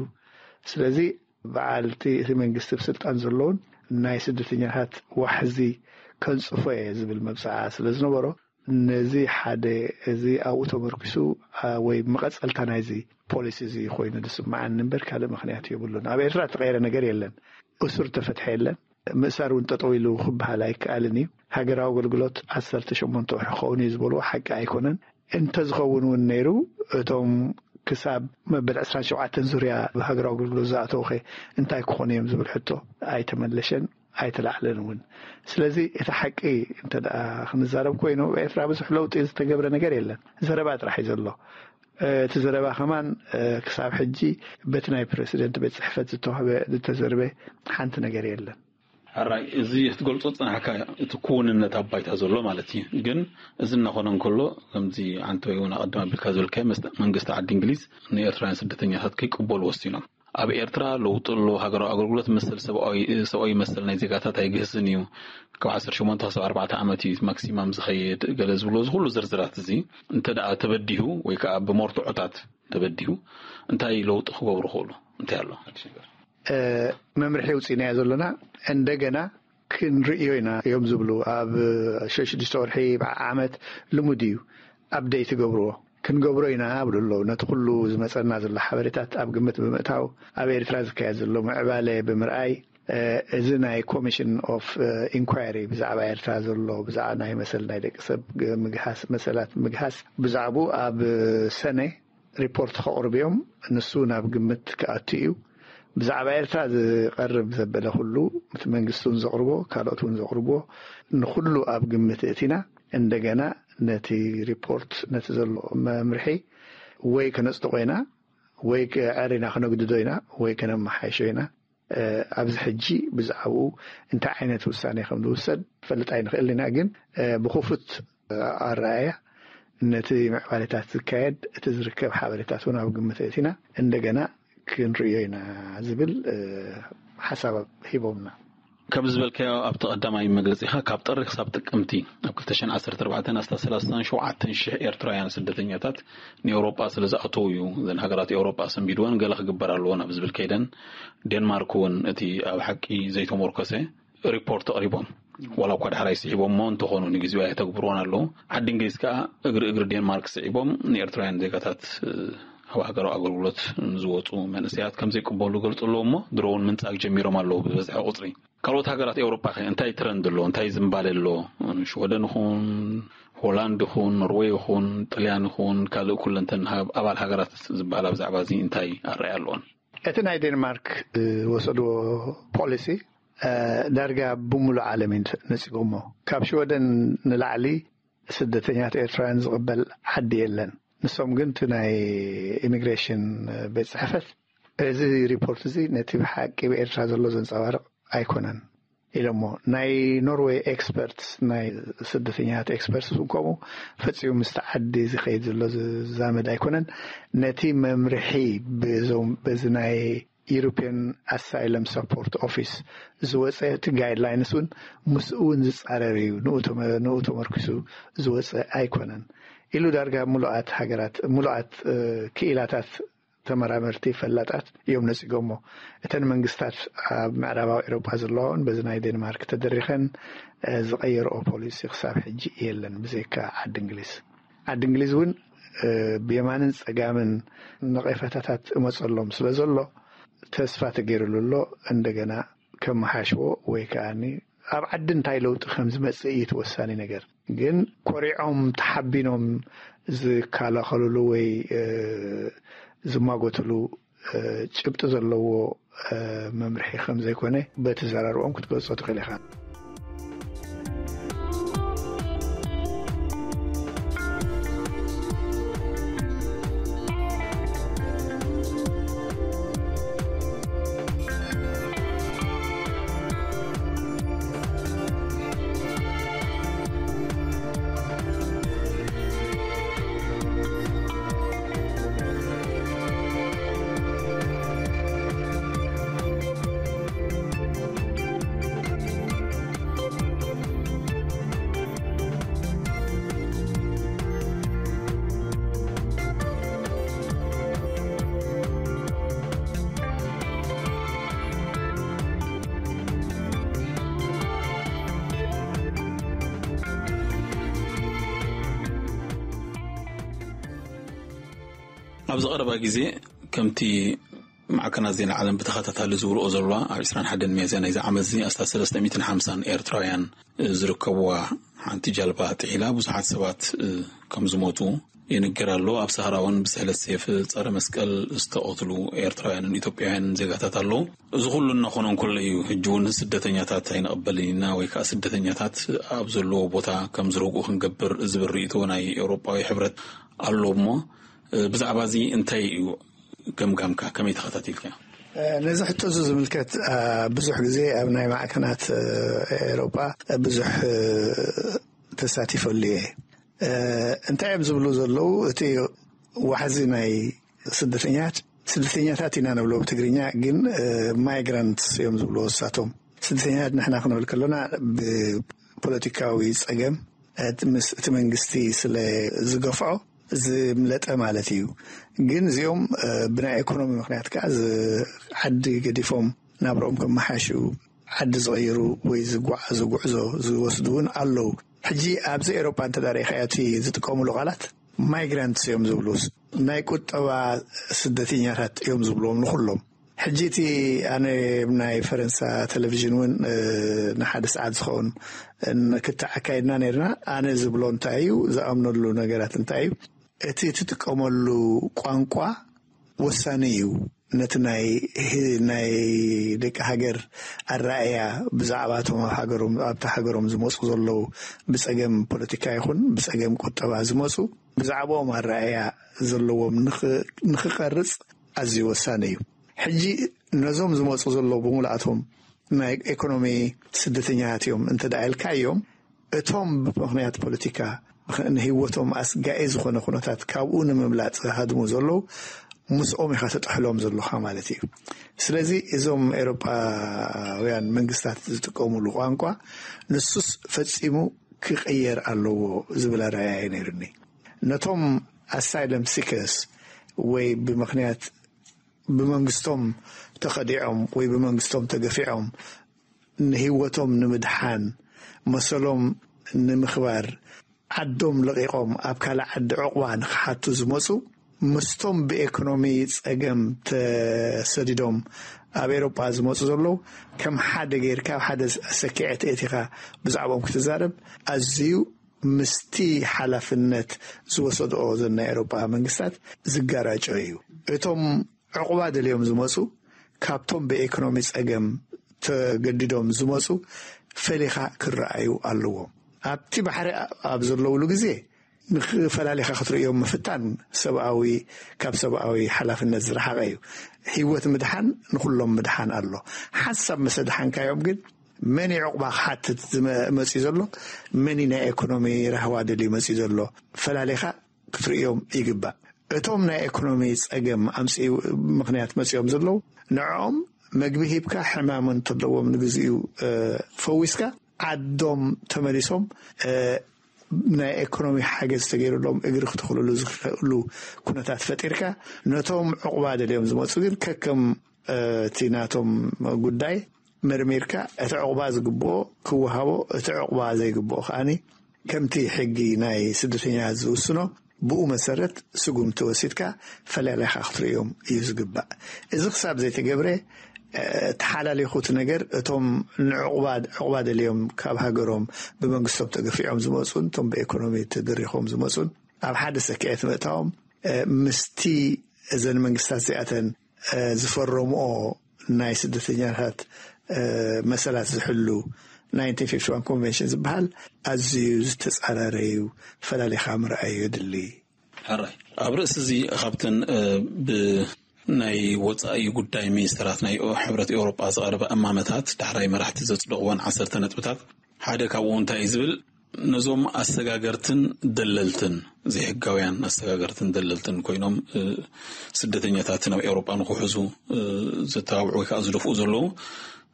ስለዚ በዓልቲ እቲ መንግስቲ ብስልጣን ዘለውን ናይ ስደተኛታት ዋሕዚ ከንፅፎ እየ ዝብል መብፅዓ ስለ ዝነበሮ ነዚ ሓደ እዚ ኣብኡ ተመርኪሱ ወይ መቐፀልታ ናይዚ ፖሊሲ እዚ ኮይኑ ዝስምዓኒ እምበር ካልእ ምክንያት የብሉን። ኣብ ኤርትራ እተቐየረ ነገር የለን። እሱር ተፈትሐ የለን። ምእሳር እውን ጠጠው ኢሉ ክበሃል ኣይከኣልን እዩ። ሃገራዊ ኣገልግሎት ዓሰርተ ሸሞንተ ወርሒ ክኸውን እዩ ዝበልዎ ሓቂ ኣይኮነን። እንተዝኸውን እውን ነይሩ እቶም ክሳብ መበል ዕስራን ሸውዓተን ዙርያ ብሃገራዊ ኣገልግሎት ዝኣተውኸ እንታይ ክኾኑ እዮም ዝብል ሕቶ ኣይተመለሸን ኣይተላዕለን እውን። ስለዚ እቲ ሓቂ እንተ ደኣ ክንዛረብ ኮይኑ ኣብ ኤርትራ ብዙሕ ለውጢ ዝተገብረ ነገር የለን። ዘረባ ጥራሕ እዩ ዘሎ። እቲ ዘረባ ከማን ክሳብ ሕጂ በቲ ናይ ፕረሲደንት ቤት ፅሕፈት ዝተዋህበ ዝተዘርበ ሓንቲ ነገር የለን። ሕራይ እዚ ክትገልጾ ዝጸናሕካ እቲ ክውንነት ኣብ ባይታ ዘሎ ማለት እዩ። ግን እዚ እናኾነ እንከሎ ከምዚ ዓንተወይ እውን ኣቐድም ኣቢልካ ዝበልካዮ መስተ መንግስቲ ዓዲ እንግሊዝ ንኤርትራውያን ስደተኛታት ከይቅበሉ ወሲኖም። ኣብ ኤርትራ ለውጢ ኣሎ፣ ሃገራዊ ኣገልግሎት መሰል ሰብኣዊ ሰብኣዊ መሰል ናይ ዜጋታት ኣይግህስን እዩ። ካብ ዓሰርተ ሸሞንተ ክሳብ ኣርባዕተ ዓመት እዩ ማክሲማም ዝኸይድ ገለ ዝብሎ እዚ ኩሉ ዝርዝራት እዚ እንተ ደኣ ተበዲሁ ወይ ከዓ ብመርትዖታት ተበዲሁ እንታይ ለውጢ ክገብሩ ክእሉ እንታይ ኣሎ? መምርሒ ውፅኢናዮ ዘለና እንደገና ክንርእዮ ኢና እዮም ዝብሉ። ኣብ ሽዱሽተ ወርሒ ዓመት ልሙድ እዩ ኣብደይት ገብርዎ። ክንገብሮ ኢና ኣብሉ ኣለዉ። ነቲ ኩሉ ዝመፀና ዘሎ ሓበሬታት ኣብ ግምት ብምእታው ኣብ ኤርትራ ዝካየድ ዘሎ ምዕባለ ብምርኣይ እዚ ናይ ኮሚሽን ኦፍ ኢንኳሪ ብዛዕባ ኤርትራ ዘሎ ብዛዕባ ናይ መሰል ናይ ደቂ ሰብ ምግሃስ መሰላት ምግሃስ ብዛዕቡ ኣብ ሰነ ሪፖርት ከቕርብ እዮም። ንሱ ናብ ግምት ክኣቱ እዩ። ብዛዕባ ኤርትራ ዝቐርብ ዘበለ ኩሉ እቲ መንግስቲ እውን ዘቕርቦ ካልኦት እውን ዘቕርብዎ ንኩሉ ኣብ ግምት እቲና እንደገና ነቲ ሪፖርት ነቲ ዘሎ መምርሒ ወይ ከነፅድቆ ኢና ወይ ዕሪና ከነግድዶ ኢና ወይ ከነመሓይሾ ኢና። ኣብዚ ሕጂ ብዛዕባኡ እንታይ ዓይነት ውሳኔ ከም ዝውሰድ ፈልጥ ኣይንኽእል ኢና። ግን ብክፉት ኣረኣያ ነቲ ምዕባለታት ዝካየድ እቲ ዝርከብ ሓበሬታት እውን ኣብ ግምት እቲና እንደገና ክንርእዮ ኢና ዝብል ሓሳብ ሂቦምና። ከም ዝበልካዮ ኣብቲ ቀዳማይ መግለጺኻ ካብ ጥሪ ክሳብ ጥቅምቲ ኣብ ክልተ ሽሕን ዓሰርተ ኣርባዕተን ኣስታት ሰላሳን ሸውዓተን ሽሕ ኤርትራውያን ስደተኛታት ንኤውሮጳ ስለ ዝኣተዉ እዩ እዘን ሃገራት ኤውሮጳ ኣሰንቢድወን ገለ ክግበር ኣለዎ ናብ ዝብል ከይደን። ዴንማርክ እውን እቲ ኣብ ሓቂ ዘይተመርኮሰ ሪፖርት ኣቕሪቦም ዋላ እኳ ዳሕራይ ስሒቦሞ እንተኾኑ ንግዜኡ ኣየተግብርዎን ኣለዉ። ዓዲ እንግሊዝ ከኣ እግሪ እግሪ ዴንማርክ ስዒቦም ንኤርትራውያን ዜጋታት ኣብ ሃገራዊ ኣገልግሎት ዝወፁ መንእሰያት ከም ዘይቅበሉ ይገልፁ ኣለዉ እሞ ድሮ እውን ምንጻግ ጀሚሮም ኣለዉ ብበዝሒ ቁፅሪ። ካልኦት ሃገራት ኤውሮጳ ከ እንታይ ትረንድ ኣሎ እንታይ ዝምባለ ኣሎ? ሽወደን ይኹን ሆላንድ ይኹን ኖርወይ ይኹን ጥልያን ይኹን ካልእ ኩለንተን ኣባል ሃገራት ዝበሃላ ብዛዕባ እዚ እንታይ ኣረኣያ ኣለዎን? እቲ ናይ ዴንማርክ ዝወሰድዎ ፖሊሲ ዳርጋ ብምሉእ ዓለም እዩ ነፂጎሞ። ካብ ሽወደን ንላዕሊ ስደተኛት ኤርትራውያን ዝቕበል ዓዲ የለን። ንሶም ግን እቲ ናይ ኢሚግሬሽን ቤት ፅሕፈት እዚ ሪፖርት እዚ ነቲ ብሓቂ ብኤርትራ ዘሎ ዘንፀባርቕ ኣይኮነን ኢሎሞ። ናይ ኖርዌይ ኤክስፐርትስ ናይ ስደተኛታት ኤክስፐርትስ እውን ከምኡ ፈፂሙ ምስቲ ዓዲ ዝኸይድ ዘሎ ዝዛመድ ኣይኮነን። ነቲ መምርሒ ብዞም በዚ ናይ European Asylum Support Office ዝወፀ እቲ ጋይድላይንስ እውን ምስኡ እውን ዝፃረር እዩ። ንኡ ተመርኪሱ ዝወፀ ኣይኮነን ኢሉ ዳርጋ ሙሉኣት ሃገራት ሙሉኣት ክኢላታት ተመራመርቲ ፈላጣት እዮም ነፂጎሞ። እተን መንግስታት ኣብ ምዕራባዊ ኤሮጳ ዘለዋውን በዚ ናይ ዴንማርክ ተደሪኸን ዝቐየርኦ ፖሊሲ ክሳብ ሕጂ የለን ብዘይካ ዓዲ እንግሊዝ። ዓዲ እንግሊዝ እውን ብየማንን ጸጋምን ነቐፈታታት እመጸሎም ስለ ዘሎ ተስፋ ተገይርሉ ኣሎ። እንደገና ከመሓሽዎ ወይ ከኣኒ ኣብ ዓዲ እንታይ ለውጢ ከም ዝመጽእ እዩ ተወሳኒ ነገር። ግን ኮሪዖም ተሓቢኖም ዝከላኸልሉ ወይ ዝማጎትሉ ጭብጢ ዘለዎ መምርሒ ከም ዘይኮነ በቲ ዘራርቦም ክትገልጾ ትኽእል ኢኻ። ኣብዚ ቀረባ ግዜ፣ ከምቲ ማዕከናት ዜና ዓለም ብተኸታታሊ ዝብልኦ ዘለዋ፣ ኣብ ዕስራን ሓደን ሚያዝያ ናይዚ ዓመት እዚ ኣስታት ሰለስተ ሚእትን ሓምሳን ኤርትራውያን ዝርከብዋ ሓንቲ ጃልባ ጥሒላ ብዙሓት ሰባት ከም ዝሞቱ ይንገር ኣሎ። ኣብ ሰሃራ እውን ብስሕለት ሴፍ ጸረ መስቀል ዝተቐትሉ ኤርትራውያንን ኢትዮጵያውያንን ዜጋታት ኣለዉ። እዚ ኩሉ እናኾነ እንከሎ እዩ፣ ሕጂ እውን ስደተኛታት ኣይንቕበልን ኢና ወይ ከዓ ስደተኛታት ኣብ ዘለዎ ቦታ ከም ዝረግኡ ክንገብር ዝብል ርእይቶ ናይ ኤውሮጳዊ ሕብረት ኣሎ እሞ፣ ብዛዕባ እዚ እንታይ እዩ ገምጋምካ? ከመይ ተኸታቲልካዮ? ነዚ ሕቶ እዚ ዝምልከት፣ ብዙሕ ግዜ ኣብ ናይ ማዕከናት ኤውሮጳ ብዙሕ ተሳቲፈሉ እየ። እንታይ እዮም ዝብሉ ዘለዉ? እቲ ዋሕዚ ናይ ስደተኛት፣ ስደተኛታት ኢና ንብሎ ብትግርኛ፣ ግን ማይግራንትስ እዮም ዝብልዎ እሳቶም። ስደተኛታት ንሕና ክንብል ከሎና ብፖለቲካዊ ጸገም፣ እቲ ምስ-፣ እቲ መንግስቲ ስለ ዝገፍዖ ዝምለጠ ማለት እዩ። ግን እዚኦም ብናይ ኢኮኖሚ ምኽንያት ከኣ ዝ-፣ ዓዲ ገዲፎም ናብርኦም ከመሓሹ ዓዲ ዝቕይሩ ወይ ዝጓዓዙ ጉዕዞ ዝወስዱ እውን ኣለዉ። ሕጂ ኣብዚ ኤውሮጳ እንተ ዳኣ ርኢኻዮ፣ እቲ ዝጥቀምሉ ቃላት ማይግራንትስ እዮም ዝብሉ። ናይ ቁጠባ ስደተኛታት እዮም ዝብልዎም ንኹሎም። ሕጂ እቲ ኣነ ናይ ፈረንሳ ቴሌቪዥን እውን ንሓደ ሰዓት ዝኸውን ክትዕ ኣካይድና ነርና። ኣነ ዝብሎ እንታይ እዩ፣ ዝኣምነሉ ነገራት እንታይ እዩ፣ እቲ ትጥቀመሉ ቋንቋ ወሳኒ እዩ። ነቲ ናይ ህ-፣ ናይ ደቂ ሃገር ኣረኣእያ ብዛዕባ እቶም ኣብ ሃገሮም፣ ኣብታ ሃገሮም ዝመጹ ዘለዉ ብጸገም ፖለቲካ ይኹን ብጸገም ቁጠባ ዝመጹ ብዛዕባኦም ኣረኣእያ ዘለዎም ንኽ-፣ ንኽቐርጽ ኣዝዩ ወሳኒ እዩ። ሕጂ ነዞም ዝመጹ ዘለዉ ብምልኣቶም ናይ ኢኮኖሚ ስደተኛታት እዮም እንተ ደኣ ኢልካዮም፣ እቶም ብምኽንያት ፖለቲካ ንህይወቶም ኣስጋኢ ዝኾነ ኩነታት ካብኡ ንምምላጥ ዝሃድሙ ዘለዉ ምስኦም ኢኻ ተጥሕሎም ዘለኻ ማለት እዩ። ስለዚ እዞም ኤውሮጳውያን መንግስታት ዝጥቀምሉ ቋንቋ ንሱስ ፈጺሙ ክቕየር ኣለዎ ዝብል ኣረኣእያ እዩ ነይሩኒ። ነቶም ኣሳይለም ሲከርስ ወይ ብምኽንያት ብመንግስቶም ተኸዲዖም ወይ ብመንግስቶም ተገፊዖም ንህይወቶም ንምድሓን፣ መሰሎም ንምኽባር፣ ዓዶም ለቒቖም ኣብ ካልእ ዓዲ ዕቑባ ንኽሓቱ ዝመጹ፣ ምስቶም ብኤኮኖሚ ጸገም ተሰዲዶም ኣብ ኤውሮጳ ዝመጹ ዘለዉ፣ ከም ሓደ ጌርካ፣ ኣብ ሓደ ሰኪዐት ኣእቲኻ ብዛዕባኦም ክትዛረብ ኣዝዩ ምስቲ ሓላፍነት ዝወሰድኦ ዘን ናይ ኤውሮጳ መንግስታት ዝጋራጮ እዩ። እቶም ዕቑባ ደልዮም ዝመጹ፣ ካብቶም ብኤኮኖሚ ጸገም ተገዲዶም ዝመጹ ፈሊኻ ክረኣዩ ኣለዎም። ኣብቲ ባሕሪ ኣብ ዘለውሉ ግዜ ንኽፈላሊኻ ክትርእዮም ምፍታን ሰብኣዊ፣ ካብ ሰብኣዊ ሓላፍነት ዝረሓቐ እዩ። ህይወት ምድሓን ንኹሎም ምድሓን ኣሎ። ሓንሳብ ምስ ኣድሓንካዮም ግን መን እዩ ዕቑባ ክሓትት ዝመ-፣ መጺኡ ዘሎ? መን እዩ ናይ ኤኮኖሚ ራህዋ ደልዩ መጺኡ ዘሎ? ፈላሊኻ ክትርእዮም ይግባእ። እቶም ናይ ኤኮኖሚ ጸገም ኣምጺኡ ምኽንያት መጺኦም ዘለዉ፣ ንዕኦም መግቢ ሂብካ ሕማም እንተለዎም ንግዚኡ፣ እ፣ ፈዊስካ ዓዶም ተመሊሶም፣ እ፣ ናይ ኤኮኖሚ ሓገዝ ተገይሩሎም እግሪ ክትኽልሉ ዝኽእሉ ኩነታት ፈጢርካ፣ ነቶም ዕቑባ ደልዮም ዝመጹ ግን ከከም፣ እ፣ እቲ ናቶም ጉዳይ መርሚርካ፣ እቲ ዕቑባ ዝግብኦ ክወሃቦ፣ እቲ ዕቑባ ዘይግብኦ ከኣኒ ከምቲ ሕጊ ናይ ስደተኛ ዝውስኖ ብኡ መሰረት ስጉምቲ ወሲድካ ፈላሊኻ ክትርእዮም እዩ ዝግባእ። እዚ ክሳብ ዘይተገብረ፣ እ፣ ተሓላሊኹ እቲ ነገር እቶም ንዕቑባ፣ ዕቑባ ደልዮም ካብ ሃገሮም ብመንግስቶም ተገፊዖም ዝመጹን እቶም ብኤኮኖሚ ተደሪኾም ዝመጹን ኣብ ሓደ ሰኪዐት ምእታዎም፣ እ፣ ምስቲ እዘን መንግስታት እዚኣተን ዝፈረምኦ ናይ ስደተኛታት መሰላት ዝሕሉ ናይንቲን ፊፍቲ ዋን ኮንቨንሽን ዝበሃል ኣዝዩ ዝተጻረረ እዩ። ፈላሊኻ ምርኣይ የድሊ። ሕራይ ኣብ ርእሲ እዚ ካብተን ብናይ ወፃኢ ጉዳይ ሚኒስትራት ናይ ሕብረት ኤውሮጳ ዝቐረበ እማመታት ዳሕራይ መራሕቲ ዘፅደቕዎን ዓሰርተ ነጥብታት ሓደ ካብኡ እንታይ እዩ ዝብል፣ ነዞም ኣሰጋገርትን ደለልትን፣ ዘይሕጋውያን ኣሰጋገርትን ደለልትን ኮይኖም ስደተኛታት ናብ ኤውሮጳ ንክሕዙ ዘተባብዑ ወይ ከዓ ዝደፍኡ ዘለዉ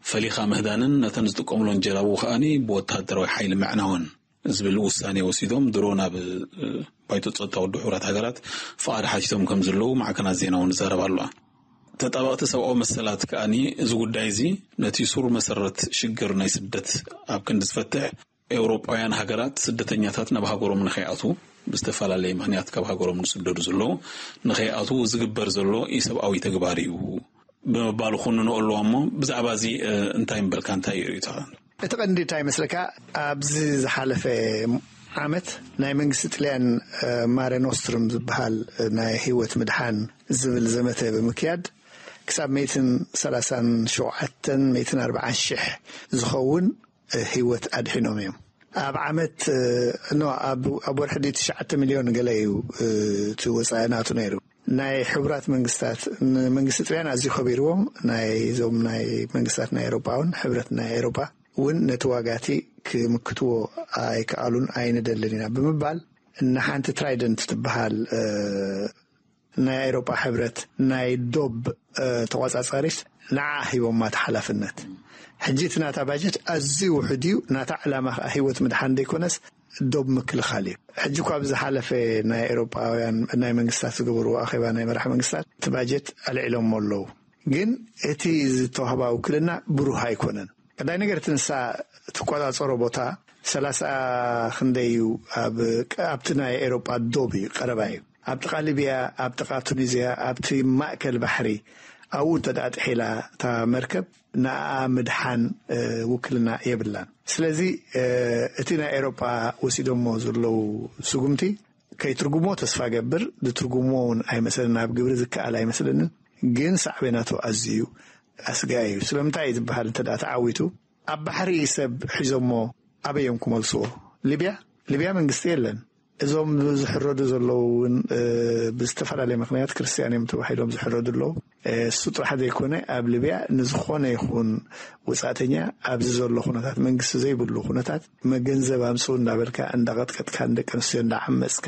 ፈሊኻ ምህዳንን ነተን ዝጥቀምሎን ጀላቡ ከዓኒ ብወታደራዊ ሓይሊ ምዕናወን ዝብል ውሳኔ ወሲዶም ድሮ ናብ ባይቶ ጸጥታ ውድብ ሕቡራት ሃገራት ፍቓድ ሓቲቶም ከም ዘለዉ ማዕከናት ዜና እውን ይዛረባ ኣለዋ። ተጣበቕቲ ሰብኣዊ መሰላት ከዓኒ እዚ ጉዳይ እዚ ነቲ ሱር መሰረት ሽግር ናይ ስደት ኣብ ክንዲ ዝፈትሕ ኤውሮጳውያን ሃገራት ስደተኛታት ናብ ሃገሮም ንኸይኣትዉ ብዝተፈላለየ ምኽንያት ካብ ሃገሮም ዝስደዱ ዘለዉ ንኸይኣትዉ ዝግበር ዘሎ ኢሰብኣዊ ተግባር እዩ ብምባል ኩንኖ ኣለዋ። እሞ ብዛዕባ እዚ እንታይ ምበልካ? እንታይ እዩ ርእይቶኻ? እቲ ቀንዲ እንታይ ይመስለካ? ኣብዚ ዝሓለፈ ዓመት ናይ መንግስቲ ጥልያን ማሬ ኖስትርም ዝበሃል ናይ ህይወት ምድሓን ዝብል ዘመተ ብምክያድ ክሳብ ሚእትን ሰላሳን ሸውዓተን ሚእትን ኣርባዓን ሽሕ ዝኸውን ህይወት ኣድሒኖም እዮም። ኣብ ዓመት ኖ ኣብ ወርሒ ትሽዓተ ሚልዮን ገለ እዩ እቲ ወፃኢ ናቱ ነይሩ። ናይ ሕቡራት መንግስታት ንመንግስቲ ጥልያን ኣዝዩ ከቢርዎም፣ ናይዞም ናይ መንግስታት ናይ ኤሮጳ እውን ሕብረት ናይ ኤሮጳ እውን ነቲ ዋጋቲ ክምክትዎ ኣይከኣሉን ኣይንደልን ኢና ብምባል ንሓንቲ ትራይደንት ትበሃል ናይ ኤሮጳ ሕብረት ናይ ዶብ ተቆጻጻሪት ንዓ ሂቦማ እቲ ሓላፍነት። ሕጂ እቲ ናታ ባጀት ኣዝዩ ውሑድ እዩ። ናታ ዕላማ ከዓ ህይወት ምድሓን ዘይኮነስ ዶብ ምክልኻል እዩ። ሕጂ እኳ ብዝሓለፈ ናይ ኤሮጳውያን ናይ መንግስታት ዝገበርዎ ኣኼባ ናይ መራሕ መንግስታት እቲ ባጀት ኣልዒሎሞ ኣለዉ። ግን እቲ ዝተዋህባ ውክልና ብሩህ ኣይኮነን። ቀዳይ ነገር እቲ ንሳ ትቆጻጸሮ ቦታ ሰላሳ ክንደይ እዩ ኣብቲ ናይ ኤሮጳ ዶብ እዩ፣ ቀረባ እዩ። ኣብ ጥቓ ሊብያ፣ ኣብ ጥቓ ቱኒዝያ፣ ኣብቲ ማእከል ባሕሪ ኣብኡ እንተ ደኣ ጥሒላ እታ መርከብ ንኣ ምድሓን ውክልና የብላን። ስለዚ እቲ ናይ ኤሮጳ ወሲዶሞ ዘለዉ ስጉምቲ ከይትርጉሞ ተስፋ ገብር፣ ዝትርጉሞ እውን ኣይመስለና፣ ኣብ ግብሪ ዝከኣል ኣይመስለንን። ግን ሳዕቤናቱ ኣዝዩ ኣስጋኢ እዩ። ስለምንታይ እዩ ዝበሃል እንተ ደኣ ተዓዊቱ ኣብ ባሕሪ ሰብ ሒዞሞ ኣበይ እዮም ክመልስዎ? ሊብያ ሊብያ መንግስቲ የለን። እዞም ዝሕረዱ ዘለዉ እውን ብዝተፈላለየ ምክንያት ክርስትያን እዮም ተባሂሎም ዝሕረዱ ኣለዉ። እሱ ጥራሕ ዘይኮነ ኣብ ሊብያ ንዝኾነ ይኹን ወፃእተኛ ኣብዚ ዘሎ ኩነታት መንግስቲ ዘይብሉ ኩነታት መገንዘብ ኣምፅኡ እንዳበልካ እንዳቐጥቀጥካ ንደቂ ኣንስትዮ እንዳዓመፅካ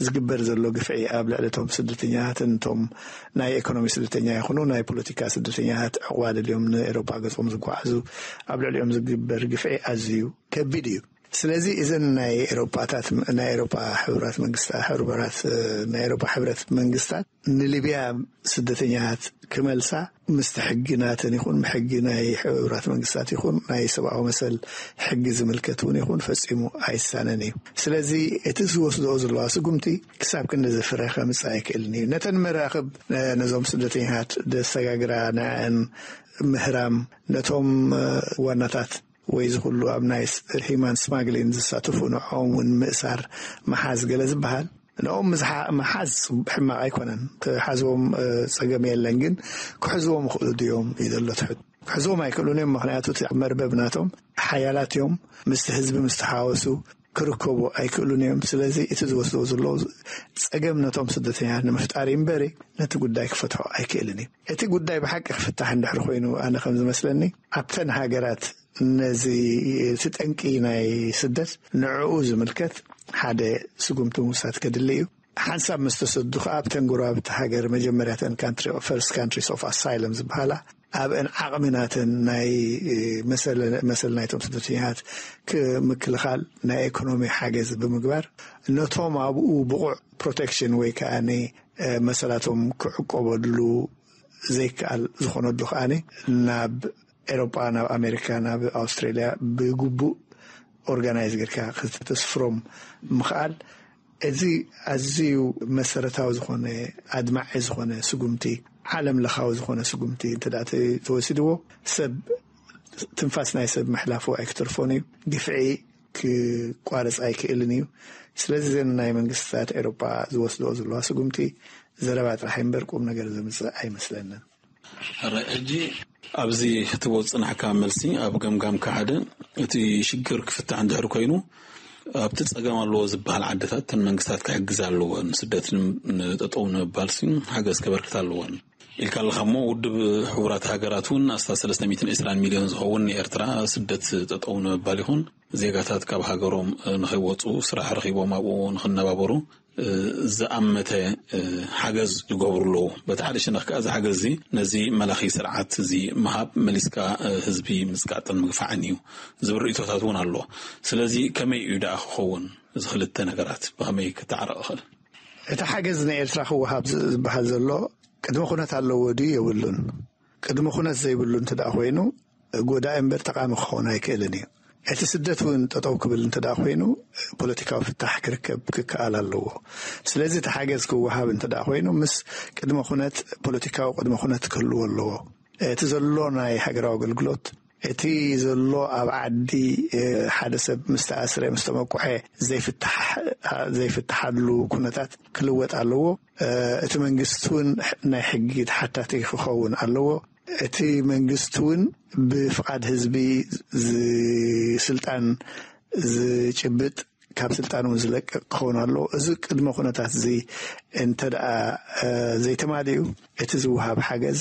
ዝግበር ዘሎ ግፍዒ ኣብ ልዕሊ እቶም ስደተኛታትን እቶም ናይ ኢኮኖሚ ስደተኛ ይኹኑ ናይ ፖለቲካ ስደተኛታት ዕቑባ ደልዮም ንኤሮፓ ገጾም ዝጓዓዙ ኣብ ልዕሊኦም ዝግበር ግፍዒ ኣዝዩ ከቢድ እዩ። ስለዚ እዘን ናይ ኤሮፓታት ናይ ኤሮፓ ሕቡራት መንግስታት ሕቡራት ናይ ኤሮፓ ሕብረት መንግስታት ንሊብያ ስደተኛታት ክመልሳ ምስቲ ሕጊ ናተን ይኹን ሕጊ ናይ ሕቡራት መንግስታት ይኹን ናይ ሰብኣዊ መሰል ሕጊ ዝምልከት እውን ይኹን ፈጺሙ ኣይሳነን እዩ። ስለዚ እቲ ዝወስድኦ ዘለዋ ስጉምቲ ክሳብ ክንዲ ዝፍረ ከምጽእ ኣይክእልን እዩ። ነተን መራኽብ ነዞም ስደተኛታት ደሰጋግራ ንዕን ምህራም ነቶም ዋናታት ወይ ዝኹሉ ኣብ ናይ ሂማን ስማግሊን ዝሳተፉ ንዕኦም እውን ምእሳር መሓዝ ገለ ዝበሃል ንኦም ምሓዝ ሕማቕ ኣይኮነን። ክሓዝዎም ጸገም የለን፣ ግን ክሕዝዎም ይኽእሉ ድዮም እዩ ዘሎ ትሕት ክሕዝዎም ኣይክእሉን እዮም። ምኽንያቱ እቲ መርበብ ናቶም ሓያላት እዮም። ምስቲ ህዝቢ ምስ ተሓወሱ ክርከቡ ኣይክእሉን እዮም። ስለዚ እቲ ዝወስድዎ ዘለዉ ጸገም ነቶም ስደተኛታት ንምፍጣር እዩ እምበሪ ነቲ ጉዳይ ክፈትሖ ኣይክእልን እዩ። እቲ ጉዳይ ብሓቂ ክፍታሕ እንድሕር ኮይኑ ኣነ ከም ዝመስለኒ ኣብተን ሃገራት ነዚ እቲ ጠንቂ ናይ ስደት ንዕኡ ዝምልከት ሓደ ስጉምቲ ምውሳድ ከድሊ እዩ። ሓንሳብ ምስ ተሰዱ ከኣ ኣብተን ጎረባብቲ ሃገር መጀመርያተን ካንትሪ ፈርስት ካንትሪስ ኦፍ ኣሳይለም ዝበሃላ ኣብአን ዓቕሚ ናተን ናይ መሰል ናይቶም ስደተኛታት ክምክልኻል ናይ ኢኮኖሚ ሓገዝ ብምግባር ነቶም ኣብኡ ብቑዕ ፕሮቴክሽን ወይ ከዓ መሰላቶም ክዕቆበሉ ዘይከኣል ዝኾነሉ ከዓ ናብ ኤሮጳ ናብ ኣሜሪካ ናብ ኣውስትራሊያ ብግቡእ ኦርጋናይዝ ጌርካ ክተስፍሮም ምኽኣል እዚ ኣዝዩ መሰረታዊ ዝኾነ ኣድማዒ ዝኾነ ስጉምቲ ዓለም ለኻዊ ዝኾነ ስጉምቲ እንተ ተወሲድዎ ሰብ ትንፋስ ናይ ሰብ ምሕላፉ ኣይክተርፎን እዩ። ግፍዒ ክቋረፅ ኣይክእልን እዩ። ስለዚ ዘን ናይ መንግስትታት ኤሮጳ ዝወስድኦ ዘለዋ ስጉምቲ ዘረባ ጥራሕ እምበር ቁም ነገር ዘምጽእ ኣይመስለንን። ሕጂ ኣብዚ ክትቦ ዝፅናሕካ መልሲ ኣብ ገምጋምካ ሓደ፣ እቲ ሽግር ክፍታሕ እንድሕር ኮይኑ ኣብቲ ፀገም ኣለዎ ዝበሃል ዓድታት ተን መንግስታት ክሕግዝ ኣለዎን፣ ስደት ንጠጠው ንምባል ሲ ሓገዝ ከበርክት ኣለዎን ኢልካ ኣለካ እሞ፣ ውድብ ሕቡራት ሃገራት እውን ኣስታ ሰለስተ ሚእትን ዕስራን ሚልዮን ዝኸውን ንኤርትራ ስደት ጠጠው ንምባል ይኹን ዜጋታት ካብ ሃገሮም ንኸይወፁ ስራሕ ረኺቦም ኣብኡ ንክነባበሩ ዝኣመተ ሓገዝ ይገብሩ ኣለዉ። በቲ ሓደ ሸነኽ ከኣ እዚ ሓገዝ እዚ ነዚ መላኺ ስርዓት እዚ ምሃብ መሊስካ ህዝቢ ምጽቃጥን ምግፋዕን እዩ ዝብል ርእይቶታት እውን ኣሎ። ስለዚ ከመይ እዩ ደኣ ክኸውን? እዚ ክልተ ነገራት ብኸመይ ክተዓረቕ ይኽእል? እቲ ሓገዝ ንኤርትራ ክወሃብ ዝበሃል ዘሎ ቅድመ ኩነት ኣለዎ ድዩ የብሉን? ቅድመ ኩነት ዘይብሉ እንተ ደኣ ኮይኑ፣ ጎዳኢ እምበር ጠቓሚ ክኸውን ኣይክእልን እዩ። እቲ ስደት እውን ጠጠው ክብል እንተ ደኣ ኮይኑ፣ ፖለቲካዊ ፍታሕ ክርከብ ክከኣል ኣለዎ። ስለዚ እቲ ሓገዝ ክወሃብ እንተ ደኣ ኮይኑ፣ ምስ ቅድመ ኩነት፣ ፖለቲካዊ ቅድመ ኩነት ክህልዎ ኣለዎ። እቲ ዘሎ ናይ ሃገራዊ ኣገልግሎት፣ እቲ ዘሎ ኣብ ዓዲ፣ እ፣ ሓደ ሰብ ምስ ተኣስረ፣ ምስ ተመቁሐ ዘይፍታሕ-፣ ዘይፍትሓሉ ኩነታት ክልወጥ ኣለዎ። እ፣ እቲ መንግስቲ እውን ናይ ሕጊ ተሓታቲ ክኸውን ኣለዎ። እቲ መንግስቲ እውን ብፍቓድ ህዝቢ ዝ-፣ ስልጣን ዝጭብጥ፣ ካብ ስልጣን እውን ዝለቅቕ ክኸውን ኣለዎ። እዚ ቅድመ ኩነታት እዚ እንተ ደኣ፣ እ፣ ዘይተማሊኡ፣ እቲ ዝወሃብ ሓገዝ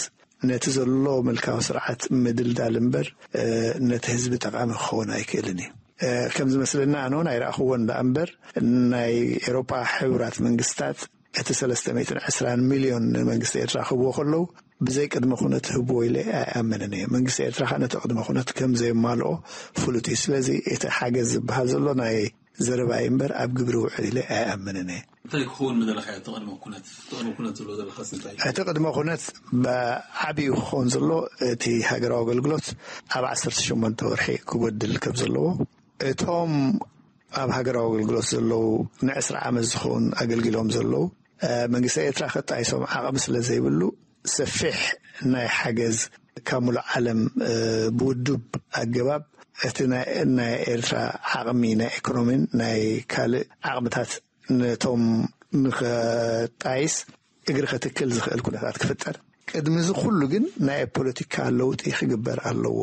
ነቲ ዘሎ ምልካዊ ስርዓት ምድልዳል እምበር፣ እ፣ ነቲ ህዝቢ ጠቓሚ ክኸውን ኣይክእልን እዩ። እ፣ ከም ዝመስለና ኣነ እውን ኣይረኣኽዎን ደኣ እምበር፣ ናይ ኤውሮጳ ሕቡራት መንግስታት እቲ ሰለስተ ሚእትን ዕስራን ሚልዮን ንመንግስቲ ኤርትራ ክህብዎ ከለዉ፣ ብዘይ ቅድመ ኩነት ህብዎ ኢለ ኣይኣምንን እየ። መንግስቲ ኤርትራ ከኣ ነቲ ቅድመ ኩነት ከም ዘየማልኦ ፍሉጥ እዩ። ስለዚ እቲ ሓገዝ ዝበሃል ዘሎ ናይ ዘረባ እዩ እምበር ኣብ ግብሪ ውዕል ኢለ ኣይኣምንን እየ። እንታይ ክኸውን ምደለኻዮ? እቲ ቅድመ ኩነት፣ እቲ ቅድመ ኩነት ዝብሎ ዘለኻስ እንታይ እዩ? እቲ ቅድመ ኩነት ብዓቢኡ ክኸውን ዘሎ እቲ ሃገራዊ ኣገልግሎት ኣብ ዓሰርተ ሸሞንተ ወርሒ ክጎድል ከም ዘለዎ፣ እቶም ኣብ ሃገራዊ ኣገልግሎት ዘለዉ ንዕስራ ዓመት ዝኸውን ኣገልጊሎም ዘለዉ፣ እ፣ መንግስቲ ኤርትራ ከጣይሶም ዓቕሚ ስለ ዘይብሉ፣ ሰፊሕ ናይ ሓገዝ ካብ ሙሉእ ዓለም፣ እ፣ ብውዱብ ኣገባብ እቲ ናይ፣ ናይ ኤርትራ ዓቕሚ ናይ ኢኮኖሚን ናይ ካልእ ዓቕምታት ነቶም ንኸጣይስ እግሪ ከትክል ዝኽእል ኩነታት ክፍጠር። ቅድሚ እዚ ኩሉ ግን ናይ ፖለቲካ ለውጢ ክግበር ኣለዎ።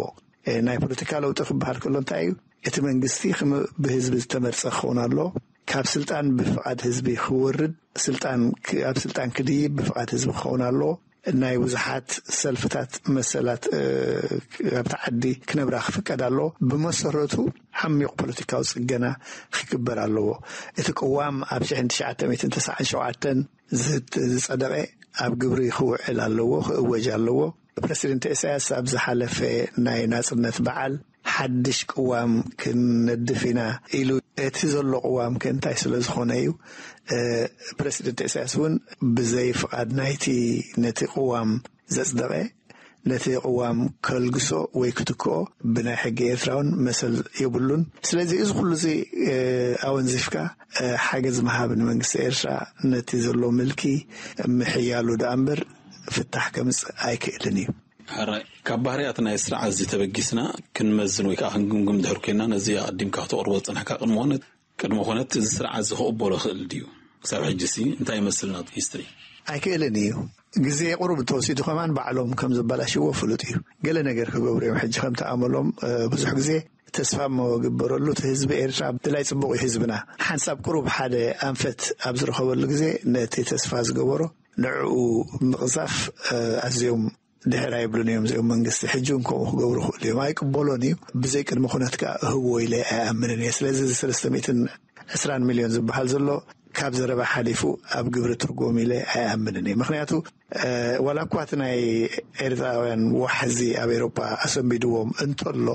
እ፣ ናይ ፖለቲካ ለውጢ ክበሃል ከሎ እንታይ እዩ? እቲ መንግስቲ ክም-፣ ብህዝቢ ዝተመርጸ ክኸውን ኣለዎ። ካብ ስልጣን ብፍቓድ ህዝቢ ክወርድ፣ ስልጣን ክ-፣ ኣብ ስልጣን ክድይብ ብፍቓድ ህዝቢ ክኸውን ኣለዎ። ናይ ብዙሓት ሰልፍታት መሰላት፣ እ፣ ኣብቲ ዓዲ ክነብራ ክፍቀድ ኣለዎ። ብመሰረቱ ዓሚቕ ፖለቲካዊ ጽገና ክግበር ኣለዎ። እቲ ቅዋም ኣብ ሽሕን ትሽዓተ ሚእትን ተስዓን ሸውዓተን ዝት-፣ ዝጸደቐ ኣብ ግብሪ ክውዕል ኣለዎ፣ ክእወጅ ኣለዎ። ፕረሲደንት ኢሳያስ ኣብ ዝሓለፈ ናይ ናጽነት በዓል ሓድሽ ቅዋም ክንነድፍ ኢና ኢሉ፣ እቲ ዘሎ ቅዋም ከ እንታይ ስለ ዝኾነ እዩ? እ፣ ፕረሲደንት ኢሳያስ እውን ብዘይ ፍቓድ ናይቲ ነቲ ቅዋም ዘጽደቐ፣ ነቲ ቅዋም ከልግሶ ወይ ክትክኦ ብናይ ሕጊ ኤርትራ እውን መሰል የብሉን። ስለዚ እዚ ኩሉ እዚ፣ እ፣ ኣወንዚፍካ፣ እ፣ ሓገዝ ምሃብ ንመንግስቲ ኤርትራ ነቲ ዘሎ ምልኪ ምሕያሉ ደኣ እምበር ፍታሕ ከምጽእ ኣይክእልን እዩ። ሕራይ፣ ካብ ባህርያት ናይ ስርዓት እዚ ተበጊስና ክንመዝን ወይ ከዓ ክንግምግም ድሕር ኮይና፣ ነዚ ኣቐዲምካ ክተቕርቦ ዝጸናሕካ ቅድመ ኩነት፣ ቅድመ ኩነት እዚ ስርዓት እዚ ክቕበሎ ክእል ድዩ? ክሳብ ሕጂ ሲ እንታይ ይመስል ናቱ ሂስትሪ? ኣይክእልን እዩ። ግዜ ቁሩብ እንተወሲዱ ከማን ባዕሎም ከም ዘበላሽዎ ፍሉጥ እዩ። ገለ ነገር ክገብሩ እዮም። ሕጂ ከምቲ ኣመሎም፣ እ፣ ብዙሕ ግዜ ተስፋ እሞ ግበረሉ። እቲ ህዝቢ ኤርትራ ድላይ ጽቡቕ እዩ። ህዝብና ሓንሳብ ቁሩብ ሓደ ኣንፈት ኣብ ዝረኸበሉ ግዜ ነቲ ተስፋ ዝገበሮ ንዕኡ ምቕዛፍ፣ እ፣ ኣዝዮም ድሕር ኣይብሉን እዮም። እዚኦም መንግስቲ ሕጂ እውን ከምኡ ክገብሩ ክእሉ እዮም። ኣይቅበሎን እዩ። ብዘይ ቅድመ ኩነት ከኣ እህብዎ ኢለ ኣይኣምንን እየ። ስለዚ እዚ ሰለስተ ሚእትን ዕስራን ሚልዮን ዝበሃል ዘሎ ካብ ዘረባ ሓሊፉ ኣብ ግብሪ ትርጉም ኢለ ኣይኣምንን እየ። ምኽንያቱ፣ እ፣ ዋላ እኳ እቲ ናይ ኤርትራውያን ዋሕዚ ኣብ ኤሮጳ ኣሰንቢድዎም እንተሎ፣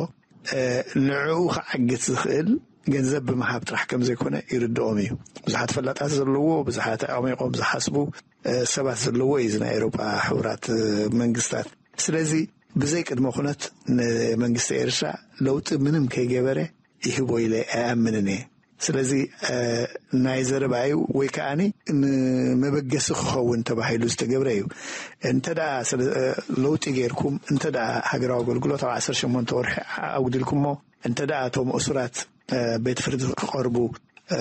እ፣ ንዕኡ ክዓግት ዝኽእል ገንዘብ ብምሃብ ጥራሕ ከም ዘይኮነ ይርድኦም እዩ። ብዙሓት ፈላጣት ዘለዎ፣ ብዙሓት ኣዕሚቖም ዝሓስቡ፣ እ፣ ሰባት ዘለዎ እዩ እዚ ናይ ኤሮጳ ሕቡራት፣ እ፣ መንግስታት። ስለዚ ብዘይ ቅድመ ኩነት ንመንግስቲ ኤርትራ ለውጢ ምንም ከይገበረ ይህቦ ኢለ ኣይኣምንን እየ። ስለዚ፣ እ፣ ናይ ዘረባ እዩ ወይ ከኣኒ ንመበገሲ ክኸውን ተባሂሉ ዝተገብረ እዩ። እንተ ደኣ ስለ፣ እ፣ ለውጢ ጌርኩም፣ እንተ ደኣ ሃገራዊ ኣገልግሎት ኣብ ዓሰርተ ሸሞንተ ወርሒ ኣጉዲልኩሞ፣ እንተ ደኣ እቶም እሱራት፣ እ፣ ቤት ፍርዲ ክቐርቡ፣ እ፣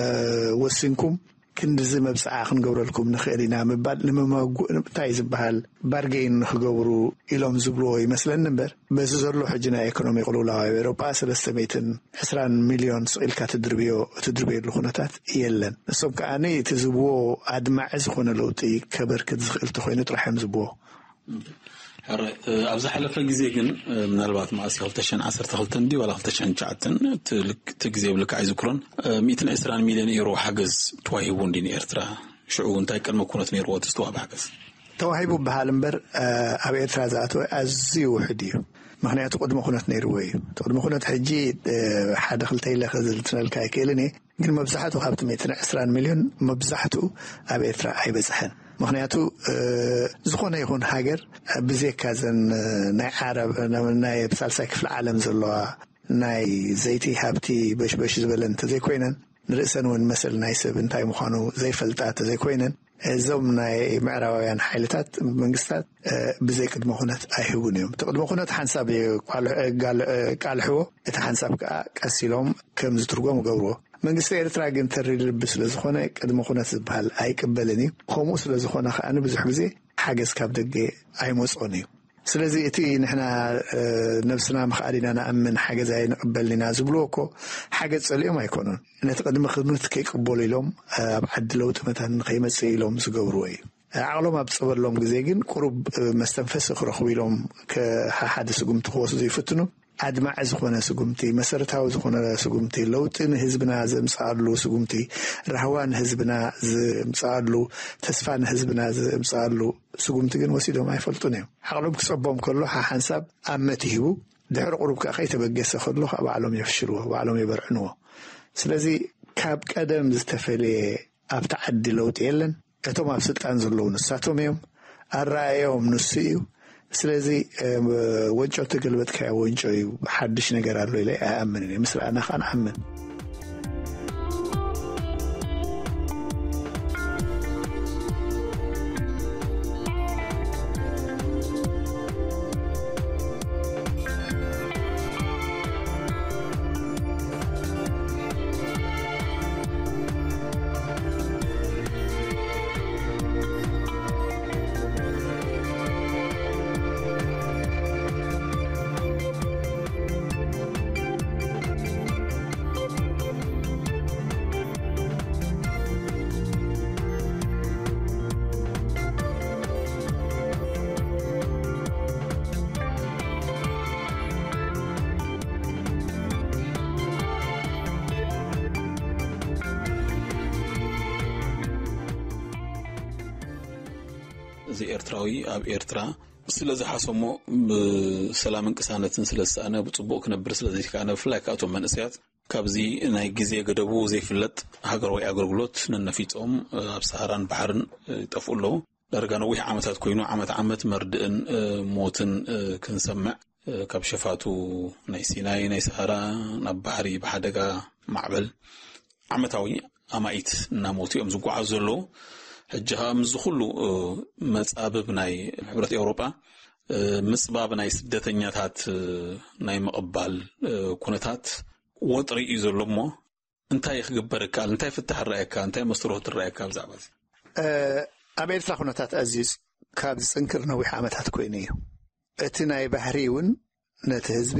ወሲንኩም፣ ክንድዚ መብፅዓ ክንገብረልኩም ንኽእል ኢና ምባል ንምመጉ እንታይ ዝበሃል ባርጌን ንኽገብሩ ኢሎም ዝብልዎ ይመስለኒ እምበር፣ በዚ ዘሎ ሕጂ ናይ ኢኮኖሚ ቅልውላው ኣብ ኤውሮጳ ሰለስተ ሚእትን ዕስራን ሚልዮን ስቕ ኢልካ ትድርብዮ፣ ትድርብየሉ ኩነታት የለን። ንሶም ከኣ እቲ ዝብዎ ኣድማዒ ዝኾነ ለውጢ ከበርክት ዝኽእል ተኾይኑ ጥራሕ እዮም ዝብዎ። ሕረ ኣብ ዝሓለፈ ግዜ ግን ምናልባት መዓስ ክልተ ሽሕን ዓሰርተ ክልተን ድዩ ዋላ ክልተ ሽሕን ትሽዓተን እቲ ግዜ ብልክዕ ኣይዝክሮን፣ ሚእትን ዕስራን ሚልዮን ኤሮ ሓገዝ ተዋሂቡ እንዲ ንኤርትራ። ሽዑ እንታይ ቅድመ ኩነት ነይርዎ እቲ ዝተዋህበ ሓገዝ? ተዋሂቡ በሃል እምበር ኣብ ኤርትራ ዝኣተወ ኣዝዩ ውሕድ እዩ። ምክንያቱ ቅድመ ኩነት ነይርዎ እዩ። እቲ ቅድመ ኩነት ሕጂ ሓደ ክልተ ኢለ ክዝልትነልካ ኣይክእልን እየ። ግን መብዛሕቱ ካብቲ ሚእትን ዕስራን ሚልዮን መብዛሕቱ ኣብ ኤርትራ ኣይበጽሐን። ምክንያቱ ዝኾነ ይኹን ሃገር ብዜካ ዘን ናይ ዓረብ ናይ ሳልሳይ ክፍሊ ዓለም ዘለዋ ናይ ዘይቲ ሃብቲ በሽበሽ ዝበለን እንተዘይኮይነን ንርእሰን እውን መሰል ናይ ሰብ እንታይ ምዃኑ ዘይፈልጣ እንተዘይኮይነን እዞም ናይ ምዕራባውያን ሓይልታት መንግስታት ብዘይ ቅድመ ኩነት ኣይህቡን እዮም። እቲ ቅድመ ኩነት ሓንሳብ ቃልሕዎ፣ እቲ ሓንሳብ ከዓ ቀስ ኢሎም ከም ዝትርጎም ገብርዎ። መንግስቲ ኤርትራ ግን ተሪር ልቢ ስለ ዝኾነ ቅድመ ኩነት ዝበሃል ኣይቅበልን እዩ። ከምኡ ስለ ዝኾነ ከኣ ብዙሕ ግዜ ሓገዝ ካብ ደገ ኣይመፅኦን እዩ። ስለዚ እቲ ንሕና ነብስና ምኽኣል ኢና ንኣምን ሓገዝ ኣይንቕበልን ኢና ዝብልዎ እኮ ሓገዝ ፀሊኦም ኣይኮኑን። ነቲ ቅድመ ኩነት ከይቅበሉ ኢሎም ኣብ ዓዲ ለውጢ መታን ከይመፅእ ኢሎም ዝገብርዎ እዩ። ዓቕሎም ኣብ ዝፀበሎም ግዜ ግን ቁሩብ መስተንፈሲ ክረኽቡ ኢሎም ሓደ ስጉምቲ ክወስዱ ይፍትኑ። ኣድማዒ ዝኾነ ስጉምቲ፣ መሰረታዊ ዝኾነ ስጉምቲ፣ ለውጢ ንህዝብና ዘምፅኣሉ ስጉምቲ፣ ራህዋ ንህዝብና ዘምፅኣሉ፣ ተስፋ ንህዝብና ዘምፅኣሉ ስጉምቲ ግን ወሲዶም ኣይፈልጡን እዮም። ዓቕሎም ክፀቦም ከሎ ሓሓንሳብ ኣመት ይህቡ፣ ድሕሪ ቁሩብ ከዓ ከይተበገሰ ከሎ ከዓ ባዕሎም የፍሽልዎ፣ ባዕሎም የበርዕንዎ። ስለዚ ካብ ቀደም ዝተፈለየ ኣብቲ ዓዲ ለውጢ የለን። እቶም ኣብ ስልጣን ዘለዉ ንሳቶም እዮም። ኣረኣእያኦም ንሱ እዩ። ስለዚ ወንጮ ተገልበጥካዮ ወንጮ እዩ፣ ሓድሽ ነገር ኣሎ ኢለ ኣይኣምንን እየ። ምስ ረኣና ከዓ ንኣምን። እዚ ኤርትራዊ ኣብ ኤርትራ ስለ ዝሓሰሞ፣ ብሰላምን ቅሳነትን ስለ ዝሰኣነ፣ ብጽቡቕ ክነብር ስለ ዘይከኣነ፣ ብፍላይ ከኣ እቶም መንእሰያት ካብዚ ናይ ግዜ ገደቡ ዘይፍለጥ ሃገራዊ ኣገልግሎት ነነፊጾም ኣብ ሰሃራን ባሕርን ይጠፍኡ ኣለዉ። ዳርጋ ነዊሕ ዓመታት ኮይኑ፣ ዓመት ዓመት መርድእን ሞትን ክንሰምዕ፣ ካብ ሸፋቱ ናይ ሲናይ፣ ናይ ሰሃራ ናብ ባሕሪ ብሓደጋ ማዕበል ዓመታዊ ኣማኢት እናሞቱ እዮም ዝጓዓዙ ዘለዉ። ሕጂ ኸኣ ምስዚ ኩሉ መጻብብ ናይ ሕብረት ኤውሮጳ፣ ምጽባብ ናይ ስደተኛታት ናይ ምቕባል ኩነታት ወጥሪ እዩ ዘሎ እሞ፣ እንታይ ክግበር ይከኣል? እንታይ ፍታሕ ይረኣየካ? እንታይ መስተርሆት ይረኣየካ ብዛዕባ እዚ? ኣብ ኤርትራ ኩነታት ኣዝዩ ካብ ዝጽንክር ነዊሕ ዓመታት ኮይኑ እዩ። እቲ ናይ ባሕሪ እውን ነቲ ህዝቢ፣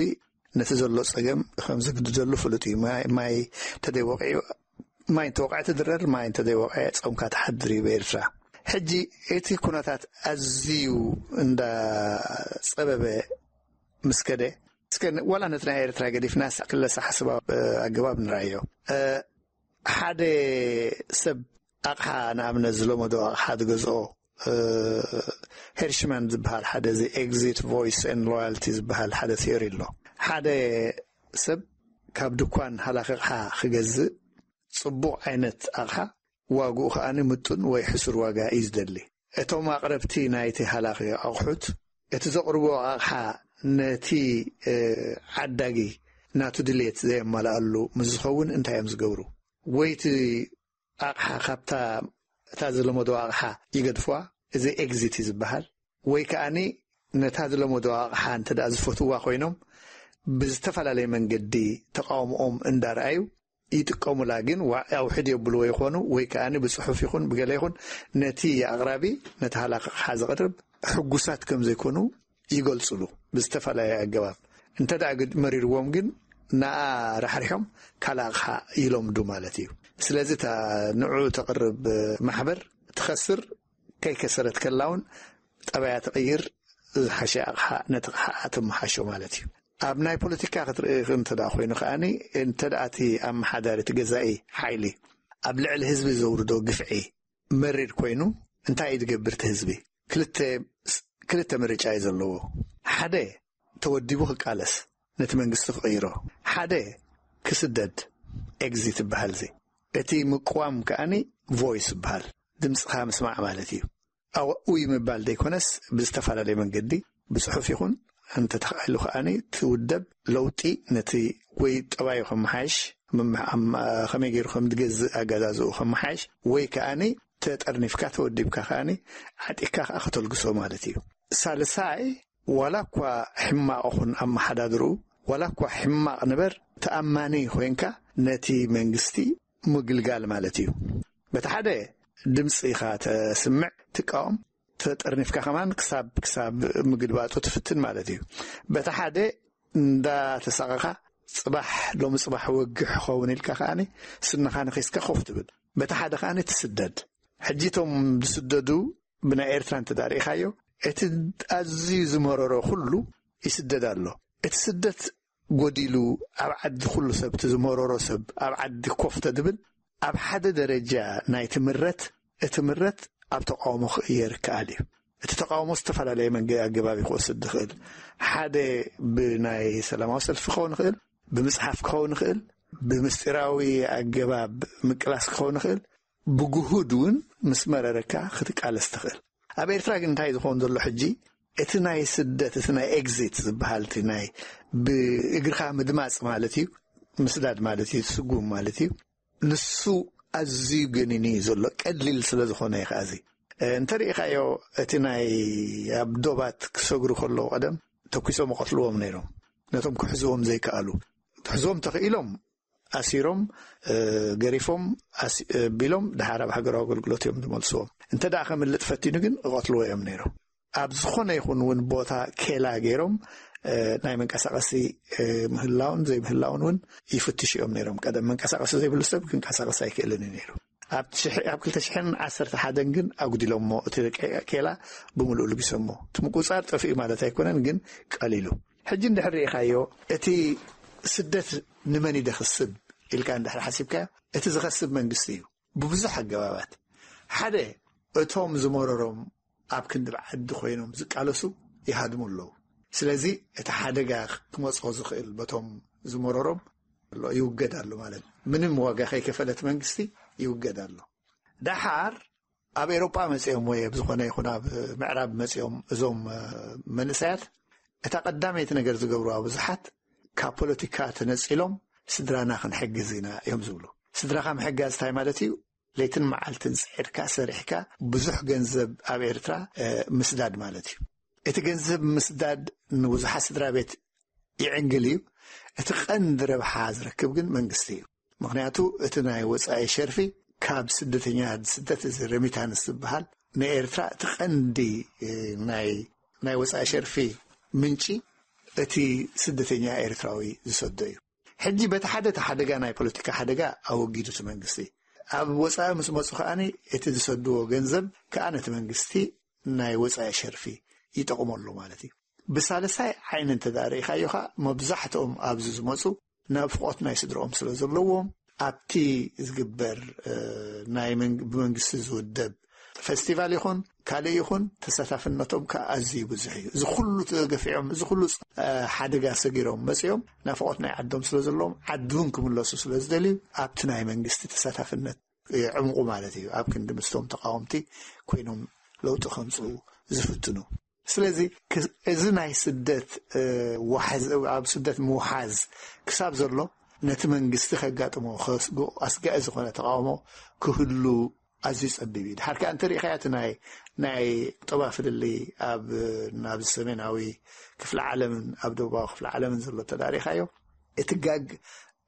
ነቲ ዘሎ ጸገም ከም ዝግድደሉ ፍሉጥ እዩ። ማይ፣ ማይ እንተዘይወቂዑ፣ ማይ እንተወቅዐ ትድረር፣ ማይ እንተዘይወቅዐ ጾምካ ትሓድር እዩ ብኤርትራ። ሕጂ እቲ ኩነታት ኣዝዩ እንዳጸበበ ምስ ከደ፣ እስከ ን-፣ ዋላ ነቲ ናይ ኤርትራ ገዲፍናስ ክለሳ ሓስባ ኣገባብ ንረኣዮ። እ፣ ሓደ ሰብ ኣቕሓ፣ ንኣብነት ዝለመዶ ኣቕሓ ዝገዝኦ፣ እ፣ ሄርሽማን ዝበሃል ሓደ፣ እዚ ኤግዚት ቮይስ ኤንድ ሎያልቲ ዝበሃል ሓደ ቲዮሪ ኣሎ። ሓደ ሰብ ካብ ድኳን ሃላኺ ኣቕሓ ክገዝእ፣ ጽቡቕ ዓይነት ኣቕሓ ዋግኡ ከኣ ምጡን ወይ ሕሱር ዋጋ እዩ ዝደሊ። እቶም ኣቕረብቲ ናይቲ ሃላኺ ኣቑሑት፣ እቲ ዘቕርብዎ ኣቕሓ ነቲ፣ እ፣ ዓዳጊ ናቱ ድሌት ዘየማልኣሉ ምስ ዝኸውን እንታይ እዮም ዝገብሩ? ወይ እቲ ኣቕሓ ካብታ፣ እታ ዝለመዶ ኣቕሓ ይገድፍዋ፣ እዚ ኤግዚት እዩ ዝበሃል። ወይ ከኣኒ ነታ ዝለመዶ ኣቕሓ እንተ ደኣ ዝፈትውዋ ኮይኖም፣ ብዝተፈላለየ መንገዲ ተቃውሞኦም እንዳርኣዩ፣ ይጥቀሙላ። ግን ዋ- ኣውሕድ የብልዎ ይኾኑ፣ ወይ ከኣ ብጽሑፍ ይኹን ብገለ ይኹን ነቲ ኣቕራቢ፣ ነቲ ሃላቂ ኣቕሓ ዘቕርብ ሕጉሳት ከም ዘይኮኑ ይገልጹሉ ብዝተፈላለየ ኣገባብ። እንተ ደኣ ግድ መሪርዎም ግን ንኣ ራሕሪሖም ካልእ ኣቕሓ ይለምዱ ማለት እዩ። ስለዚ እታ ንዑ ተቕርብ ማሕበር ትኸስር፣ ከይከሰረት ከላ እውን ጠባያ ትቕይር፣ ዝሓሸ ኣቕሓ ነቲ ኣቕሓ ትመሓሾ ማለት እዩ። ኣብ ናይ ፖለቲካ ክትርኢ እንተ ደኣ ኮይኑ ከኣኒ፣ እንተ ደኣ እቲ ኣመሓዳሪ እቲ ገዛኢ ሓይሊ ኣብ ልዕሊ ህዝቢ ዘውርዶ ግፍዒ መሪር ኮይኑ፣ እንታይ እዩ ዝገብር እቲ ህዝቢ? ክልተ ክልተ ምርጫ እዩ ዘለዎ። ሓደ ተወዲቡ ክቃለስ፣ ነቲ መንግስቲ ክቕይሮ፣ ሓደ ክስደድ፣ ኤግዚት ይበሃል። እዚ እቲ ምቅዋም ከኣኒ ቮይስ ይበሃል፣ ድምፅኻ ምስማዕ ማለት እዩ። ኣብኡ ምባል ዘይኮነስ ብዝተፈላለየ መንገዲ ብፅሑፍ ይኹን እንተተኻኢሉ ከኣኒ ትውደብ ለውጢ ነቲ ወይ ጠባዩ ከመሓይሽ ምምሕ- ኣም- ከመይ ገይሩ ከም ዝገዝእ ኣገዛዝኡ ከመሓይሽ ወይ ከኣኒ ተጠርኒፍካ ተወዲብካ ከኣኒ ዓጢካ ከኣ ከተልግሶ ማለት እዩ። ሳልሳይ ዋላ እኳ ሕማቕ ኹን ኣመሓዳድርኡ ዋላ እኳ ሕማቕ ንበር ተኣማኒ ኮይንካ ነቲ መንግስቲ ምግልጋል ማለት እዩ። በቲ ሓደ ድምፂ ኢኻ ተስምዕ ትቃወም ተጠርኒፍካ ከማን ክሳብ ክሳብ ምግልባጡ ትፍትን ማለት እዩ። በቲ ሓደ እንዳተሳቐኻ ጽባሕ ሎሚ ጽባሕ ወግሕ ክኸውን ኢልካ ከኣኒ ስንኻ ንኺስካ ኮፍ ትብል። በቲ ሓደ ከኣኒ ትስደድ። ሕጂ እቶም ዝስደዱ ብናይ ኤርትራ እንተ ዳኣ ርኢኻዮ እቲ ኣዝዩ ዝመረሮ ኩሉ ይስደድ ኣሎ። እቲ ስደት ጎዲሉ ኣብ ዓዲ ኩሉ ሰብ እቲ ዝመረሮ ሰብ ኣብ ዓዲ ኮፍ ተድብል ኣብ ሓደ ደረጃ ናይ ትምረት እቲ ምረት ኣብ ተቃውሞ ክእየር ይከኣል እዩ። እቲ ተቃውሞ ዝተፈላለየ መንገዲ ኣገባብ ክወስድ ዝኽእል ሓደ ብናይ ሰላማዊ ሰልፊ ክኸውን ይኽእል፣ ብምፅሓፍ ክኸውን ይኽእል፣ ብምስጢራዊ ኣገባብ ምቅላስ ክኸውን ይኽእል፣ ብግሁድ እውን ምስ መረረካ ክትቃለስ ትኽእል። ኣብ ኤርትራ ግን እንታይ ዝኸውን ዘሎ ሕጂ እቲ ናይ ስደት እቲ ናይ ኤግዚት ዝበሃል እቲ ናይ ብእግርካ ምድማፅ ማለት እዩ፣ ምስዳድ ማለት እዩ፣ ስጉም ማለት እዩ። ንሱ ኣዝዩ ገኒኑ እዩ ዘሎ፣ ቀሊል ስለ ዝኾነ እዩ ከኣ እዚ። እንተ ርኢኻዮ እቲ ናይ ኣብ ዶባት ክሰግሩ ከለዉ ቀደም ተኩሶም ይቐትልዎም ነይሮም፣ ነቶም ክሕዝዎም ዘይከኣሉ። ክሕዝዎም ተኽኢሎም ኣሲሮም፣ ገሪፎም፣ ቢሎም ድሓር ኣብ ሃገራዊ ኣገልግሎት እዮም ዝመልስዎም። እንተ ደኣ ከምልጥ ፈቲኑ ግን እቐትልዎ እዮም ነይሮም። ኣብ ዝኾነ ይኹን እውን ቦታ ኬላ ገይሮም ናይ መንቀሳቐሲ ምህላውን ዘይምህላውን እውን ይፍትሽ እዮም ነይሮም። ቀደም መንቀሳቐሲ ዘይብሉ ሰብ ክንቀሳቐስ ኣይክእልን እዩ ነይሩ። ኣብ ክልተ ሽሕን ዓሰርተ ሓደን ግን ኣጉዲሎሞ እቲ ኬላ ብምሉኡ ልጊሶሞ። እቲ ምቁፃር ጠፊኡ ማለት ኣይኮነን፣ ግን ቀሊሉ። ሕጂ እንድሕር ርኢኻዮ እቲ ስደት ንመን ይደኽስብ ኢልካ እንድሕር ሓሲብካዮ እቲ ዝኸስብ መንግስቲ እዩ። ብብዙሕ ኣገባባት ሓደ እቶም ዝመረሮም ኣብ ክንዲ ብዓዲ ኮይኖም ዝቃለሱ ይሃድሙ ኣለዉ። ስለዚ እቲ ሓደጋ ክመፅኦ ዝኽእል በቶም ዝመረሮም ይውገድ ኣሎ ማለት ምንም ዋጋ ከይከፈለት መንግስቲ ይውገድ ኣሎ። ደሓር ኣብ ኤሮጳ መጺኦም ወይ ኣብ ዝኾነ ይኹን ኣብ ምዕራብ መጺኦም እዞም መንእሰያት እታ ቀዳመይቲ ነገር ዝገብሩዋ ብዙሓት ካብ ፖለቲካ ተነጺሎም ስድራና ክንሕግዝ ኢና እዮም ዝብሉ። ስድራኻ ምሕጋዝ እንታይ ማለት እዩ? ለይትን መዓልትን ጽዒርካ ሰሪሕካ ብዙሕ ገንዘብ ኣብ ኤርትራ ምስዳድ ማለት እዩ። እቲ ገንዘብ ምስዳድ ንብዙሓት ስድራ ቤት ይዕንግል እዩ። እቲ ቀንዲ ረብሓ ዝረክብ ግን መንግስቲ እዩ። ምኽንያቱ እቲ ናይ ወጻኢ ሸርፊ ካብ ስደተኛ ስደት እዚ ረሚታንስ ዝበሃል ንኤርትራ እቲ ቀንዲ ናይ ናይ ወጻኢ ሸርፊ ምንጪ እቲ ስደተኛ ኤርትራዊ ዝሰዶ እዩ። ሕጂ በቲ ሓደ እቲ ሓደጋ ናይ ፖለቲካ ሓደጋ ኣወጊዱ እቲ መንግስቲ ኣብ ወጻኢ ምስ መጹ ከኣ እቲ ዝሰድዎ ገንዘብ ከኣ ነቲ መንግስቲ ናይ ወጻኢ ሸርፊ ይጠቕመሉ ማለት እዩ። ብሳልሳይ ዓይኒ እንተ ርኢኻዮ ኸኣ መብዛሕትኦም ኣብዚ ዝመጹ ናፍቖት ናይ ስድርኦም ስለ ዘለዎም ኣብቲ ዝግበር ናይ ብመንግስቲ ዝውደብ ፈስቲቫል ይኹን ካልእ ይኹን ተሳታፍነቶም ከዓ ኣዝዩ ብዙሕ እዩ። እዚ ኩሉ ተገፊዖም እዚ ኩሉ ሓደጋ ሰጊሮም መጺኦም ናፍቖት ናይ ዓዶም ስለ ዘለዎም ዓዲ እውን ክምለሱ ስለ ዝደልዩ ኣብቲ ናይ መንግስቲ ተሳታፍነት የዕምቑ ማለት እዩ። ኣብ ክንዲ ምስቶም ተቃወምቲ ኮይኖም ለውጢ ከምፅኡ ዝፍትኑ። ስለዚ እዚ ናይ ስደት ኣብ ስደት ምውሓዝ ክሳብ ዘሎ ነቲ መንግስቲ ከጋጥሞ ኣስጋኢ ዝኾነ ተቃውሞ ክህሉ ኣዝዩ ጸቢብ እዩ። ድሓር ከኣ እንተ ርኢኻዮ እቲ ናይ ናይ ቁጠባ ፍልልይ ኣብ ናብዚ ሰሜናዊ ክፍለ ዓለምን ኣብ ደቡባዊ ክፍለ ዓለምን ዘሎ እንተ ርኢኻዮ እቲ ጋግ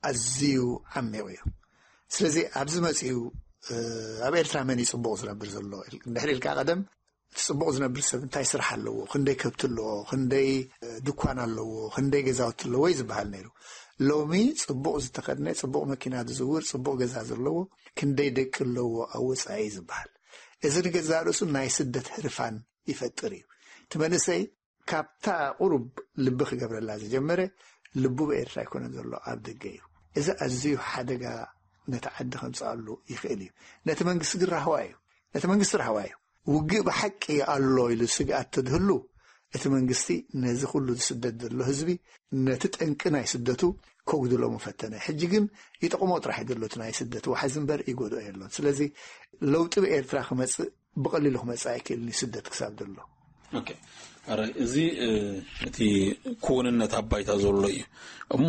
ኣዝዩ ዓሚቑ እዩ። ስለዚ ኣብዚ መጺኡ ኣብ ኤርትራ መን እዩ ጽቡቕ ዝነብር ዘሎ እንድሕር ኢልካ፣ ቀደም እቲ ጽቡቕ ዝነብር ሰብ እንታይ ስራሕ ኣለዎ፣ ክንደይ ከብቲ ኣለዎ፣ ክንደይ ድኳን ኣለዎ፣ ክንደይ ገዛውቲ ኣለዎ እዩ ዝበሃል ነይሩ። ሎሚ ጽቡቕ ዝተኸድነ፣ ጽቡቕ መኪና ዝዝውር፣ ጽቡቕ ገዛ ዘለዎ፣ ክንደይ ደቂ ኣለዎ ኣብ ወጻኢ ዝበሃል። እዚ ንገዛእ ርእሱ ናይ ስደት ህርፋን ይፈጥር እዩ። እቲ መንእሰይ ካብታ ቁሩብ ልቢ ክገብረላ ዝጀመረ፣ ልቡ ብኤርትራ ኣይኮነን ዘሎ፣ ኣብ ደገ እዩ። እዚ ኣዝዩ ሓደጋ ነቲ ዓዲ ከምጽኣሉ ይኽእል እዩ። ነቲ መንግስቲ ግን ራህዋ እዩ። ነቲ መንግስቲ ራህዋ እዩ። ውግእ ብሓቂ ኣሎ ኢሉ ስግኣት ተድህሉ፣ እቲ መንግስቲ ነዚ ኩሉ ዝስደድ ዘሎ ህዝቢ፣ ነቲ ጠንቂ ናይ ስደቱ ከጉድሎ ምፈተነ። ሕጂ ግን ይጠቕሞ ጥራሕ እዩ ዘሎ፣ እቲ ናይ ስደት ዋሕዚ እምበር ይጎድኦ የሎን። ስለዚ ለውጢ ብኤርትራ ክመጽእ ብቐሊሉ ክመጽእ ኣይክእልን እዩ፣ ስደት ክሳብ ዘሎ። ኦኬ፣ ኣረ፣ እዚ እቲ ክውንነት ኣብ ባይታ ዘሎ እዩ። እሞ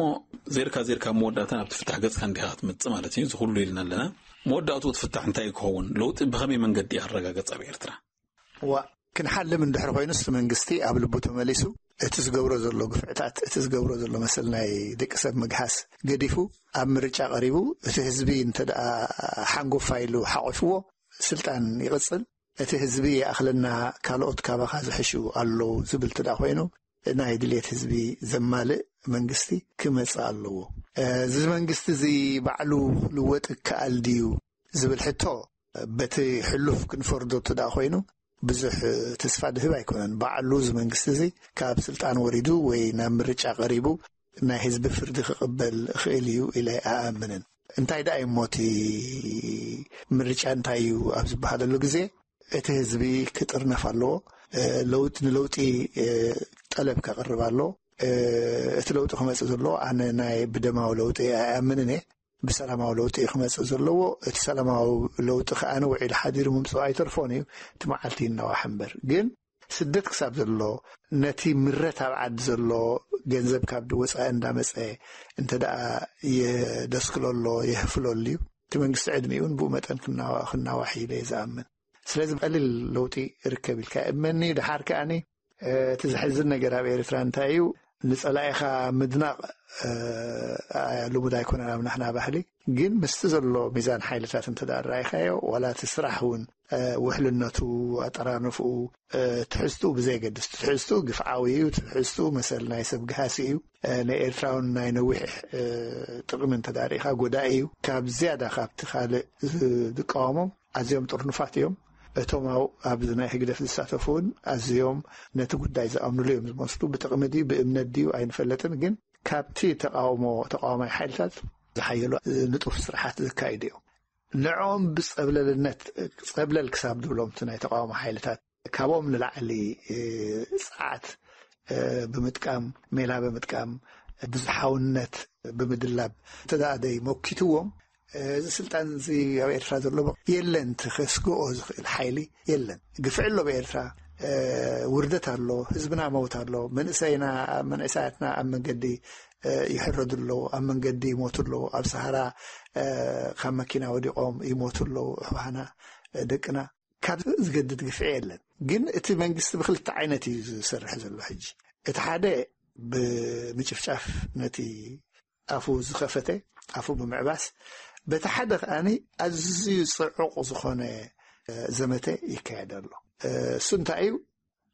ዜርካ ዜርካ መወዳእታ ናብቲ ፍታሕ ገጽካ እንዲኻ ክትመጽእ ማለት እዩ። እዚ ኩሉ ኢልና ኣለና። መወዳእቱ እቲ ፍታሕ እንታይ ክኸውን፣ ለውጢ ብኸመይ መንገዲ ኣረጋገጽ ኣብ ኤርትራ? ዋ፣ ክንሓልም እንድሕር ኮይኑስ፣ እቲ መንግስቲ ኣብ ልቡ ተመሊሱ፣ እቲ ዝገብሮ ዘሎ ግፍዕታት፣ እቲ ዝገብሮ ዘሎ መሰል ናይ ደቂ ሰብ ምግሃስ ገዲፉ፣ ኣብ ምርጫ ቀሪቡ፣ እቲ ህዝቢ እንተ ደኣ ሓንጎፋ ኢሉ ሓቆፍዎ፣ ስልጣን ይቕጽል። እቲ ህዝቢ ይኣኽለና፣ ካልኦት ካባኻ ዝሕሹ ኣለዉ ዝብል እንተ ደኣ ኮይኑ፣ ናይ ድሌት ህዝቢ ዘማልእ መንግስቲ ክመጽእ ኣለዎ። እዚ መንግስቲ እዚ ባዕሉ ክልወጥ ይከኣል ድዩ ዝብል ሕቶ፣ በቲ ሕሉፍ ክንፈርዶ እንተ ደኣ ኮይኑ፣ ብዙሕ ተስፋ ድህብ ኣይኮነን። ባዕሉ እዚ መንግስቲ እዚ ካብ ስልጣን ወሪዱ ወይ ናብ ምርጫ ቀሪቡ፣ ናይ ህዝቢ ፍርዲ ክቕበል ይኽእል እዩ ኢለ ኣይኣምንን። እንታይ ደኣ እዩ እሞ እቲ ምርጫ እንታይ እዩ ኣብ ዝበሃለሉ ግዜ፣ እቲ ህዝቢ ክጥርነፍ ኣለዎ። ለውጢ፣ ንለውጢ ጠለብ ከቕርብ ኣለዎ። እቲ ለውጢ ክመጽእ ዘለዎ፣ ኣነ ናይ ብደማዊ ለውጢ ኣይኣምንን እየ። ብሰላማዊ ለውጢ እዩ ክመጽእ ዘለዎ። እቲ ሰላማዊ ለውጢ ከኣ ውዒሉ ሓዲሩ ምምጽኡ ኣይተርፎን እዩ። እቲ መዓልቲ ይናዋሕ እምበር። ግን ስደት ክሳብ ዘሎ፣ ነቲ ምረት ኣብ ዓዲ ዘሎ ገንዘብ ካብ ወጻኢ እንዳመጸ እንተ ደኣ የደስክሎ ኣሎ፣ የህፍሎ ኣሎ እዩ፣ እቲ መንግስቲ ዕድሚኡን ብኡ መጠን ክናዋ-፣ ክናዋሕ ኢለ እየ ዝኣምን። ስለዚ ቀሊል ለውጢ ርከብ ኢልካ እመኒ። ደሓር ከኣኒ፣ እ፣ እቲ ዘሕዝን ነገር ኣብ ኤርትራ እንታይ እዩ? ንጸላኢኻ ምድናቕ፣ እ፣ ልሙድ ኣይኮነን ኣብ ናሕና ባህሊ። ግን ምስቲ ዘሎ ሚዛን ሓይልታት እንተ ደኣ ርኣይካዮ፣ ዋላ እቲ ስራሕ እውን፣ እ፣ ውሕልነቱ፣ ኣጠራንፍኡ፣ እ፣ ትሕዝትኡ ብዘየገድስ፣ ትሕዝትኡ ግፍዓዊ እዩ፣ ትሕዝትኡ መሰል ናይ ሰብ ግሃሲ እዩ፣ እ፣ ንኤርትራውን ናይ ነዊሕ፣ እ፣ ጥቕሚ እንተ ደኣ ርኢኻ ጎዳኢ እዩ። ካብ ዝያዳ ካብቲ ካልእ ዝቃወሞም ኣዝዮም ጥርኑፋት እዮም። እቶም ኣብ-፣ ኣብዚ ናይ ህግደፍ ዝሳተፉ እውን ኣዝዮም ነቲ ጉዳይ ዝኣምኑሉ እዮም ዝመስሉ። ብጥቕሚ ድዩ ብእምነት ድዩ ኣይንፈልጥን፣ ግን ካብቲ ተቃውሞ፣ ተቃዋማይ ሓይልታት ዝሓየሉ ንጡፍ ስርሓት ዘካይዱ እዮም። ንዕኦም ብጸብለልነት፣ ጸብለል ክሳብ ድብሎም እቲ ናይ ተቃውሞ ሓይልታት፣ ካብኦም ንላዕሊ፣ እ፣ ጸዓት፣ እ፣ ብምጥቃም፣ ሜላ ብምጥቃም፣ ብዙሓውነት ብምድላብ እንተ ደኣ ደይ መኪትዎም፣ እዚ ስልጣን እዚ ኣብ ኤርትራ ዘሎ የለን፣ እቲ ከስግኦ ዝኽእል ሓይሊ የለን። ግፍዒ ኣሎ ብኤርትራ፣ እ፣ ውርደት ኣሎ፣ ህዝብና መውት ኣሎ፣ መንእሰይና፣ መንእሰያትና ኣብ መንገዲ፣ እ፣ ይሕረዱ ኣለዉ፣ ኣብ መንገዲ ይሞቱ ኣለዉ፣ ኣብ ሰሃራ፣ እ፣ ካብ መኪና ወዲቖም ይሞቱ ኣለዉ፣ ኣሕዋትና፣ እ፣ ደቅና። ካብ ዝገድድ ግፍዒ የለን። ግን እቲ መንግስቲ ብክልተ ዓይነት እዩ ዝሰርሕ ዘሎ ሕጂ። እቲ ሓደ ብምጭፍጫፍ ነቲ ኣፉ ዝኸፈተ፣ ኣፉ ብምዕባስ፣ በቲ ሓደ ከኣኒ ኣዝዩ ጽዑቕ ዝኾነ፣ እ፣ ዘመተ ይካየድ ኣሎ። እ፣ እሱ እንታይ እዩ?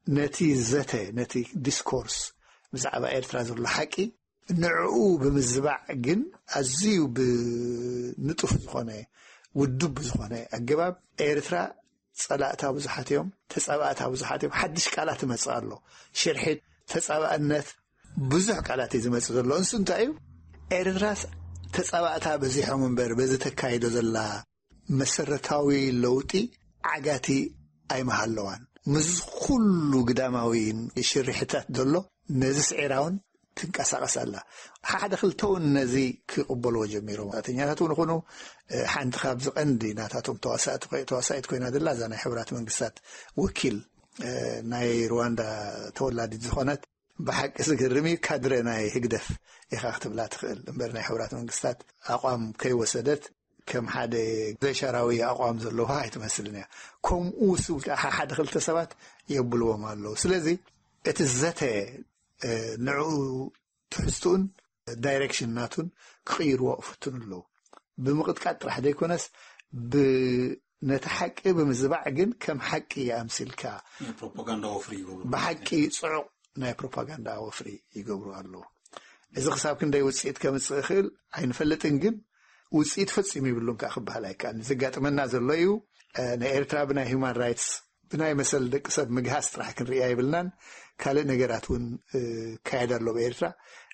ነቲ ዘተ፣ ነቲ ዲስኮርስ ብዛዕባ ኤርትራ ዘሎ ሓቂ ንዕኡ ብምዝባዕ ግን ኣዝዩ ብንጡፍ ዝኾነ፣ ውዱብ ብዝኾነ ኣገባብ ኤርትራ ጸላእታ ብዙሓት እዮም፣ ተጻባእታ ብዙሓት እዮም። ሓድሽ ቃላት ይመጽእ ኣሎ። ሽርሒ፣ ተጻባእነት፣ ብዙሕ ቃላት እዩ ዝመጽእ ዘሎ። እንሱ እንታይ እዩ? ኤርትራስ ተጻባእታ በዚሖም እምበር በዚ ተካይዶ ዘላ መሰረታዊ ለውጢ ዓጋቲ ኣይመሃለዋን። ምስ ኩሉ ግዳማዊ ሽርሕታት ዘሎ ነዚ ስዒራ እውን ትንቀሳቐስ ኣላ። ሓደ ክልተ እውን ነዚ ክቕበልዎ ጀሚሮም። ጋዜጠኛታት እውን ይኹኑ፣ እ፣ ሓንቲ ካብዚ ቀንዲ ናታቶም ተዋሳእቲ ኮይ-፣ ተዋሳኢት ኮይና ዘላ እዛ ናይ ሕቡራት መንግስታት ወኪል፣ እ፣ ናይ ሩዋንዳ ተወላዲት ዝኾነት፣ ብሓቂ ዝገርም እዩ። ካድረ ናይ ህግደፍ ኢኻ ክትብላ ትኽእል እምበር ናይ ሕቡራት መንግስታት ኣቋም ከይወሰደት ከም ሓደ ዘይሻራዊ ኣቋም ዘለዋ ኣይትመስልን እያ። ከምኡ ስው-፣ ሓደ ክልተ ሰባት የብልዎም ኣለዉ። ስለዚ እቲ ዘተ፣ እ፣ ንዕኡ ትሕዝትኡን ዳይሬክሽን ናቱን ክቕይርዎ ይፍትኑ ኣለዉ። ብምቕጥቃጥ ጥራሕ ዘይኮነስ፣ ብ-፣ ነቲ ሓቂ ብምዝባዕ ግን ከም ሓቂ ኣምሲልካ፣ ናይ ፕሮፓጋንዳ ወፍሪ ይገብሩ። ብሓቂ ጽዑቕ ናይ ፕሮፓጋንዳ ወፍሪ ይገብሩ ኣለዉ። እዚ ክሳብ ክንደይ ውጽኢት ከምጽእ ይኽእል ኣይንፈልጥን፣ ግን ውጽኢት ፈጺሙ ይብሉን ከኣ ክበሃል ኣይከኣልን። ዘጋጥመና ዘሎ እዩ። እ፣ ንኤርትራ ብናይ ሁማን ራይትስ፣ ብናይ መሰል ደቂ ሰብ ምግሃስ ጥራሕ ክንርእያ ይብልናን። ካልእ ነገራት እውን፣ እ፣ ይካየድ ኣሎ ብኤርትራ።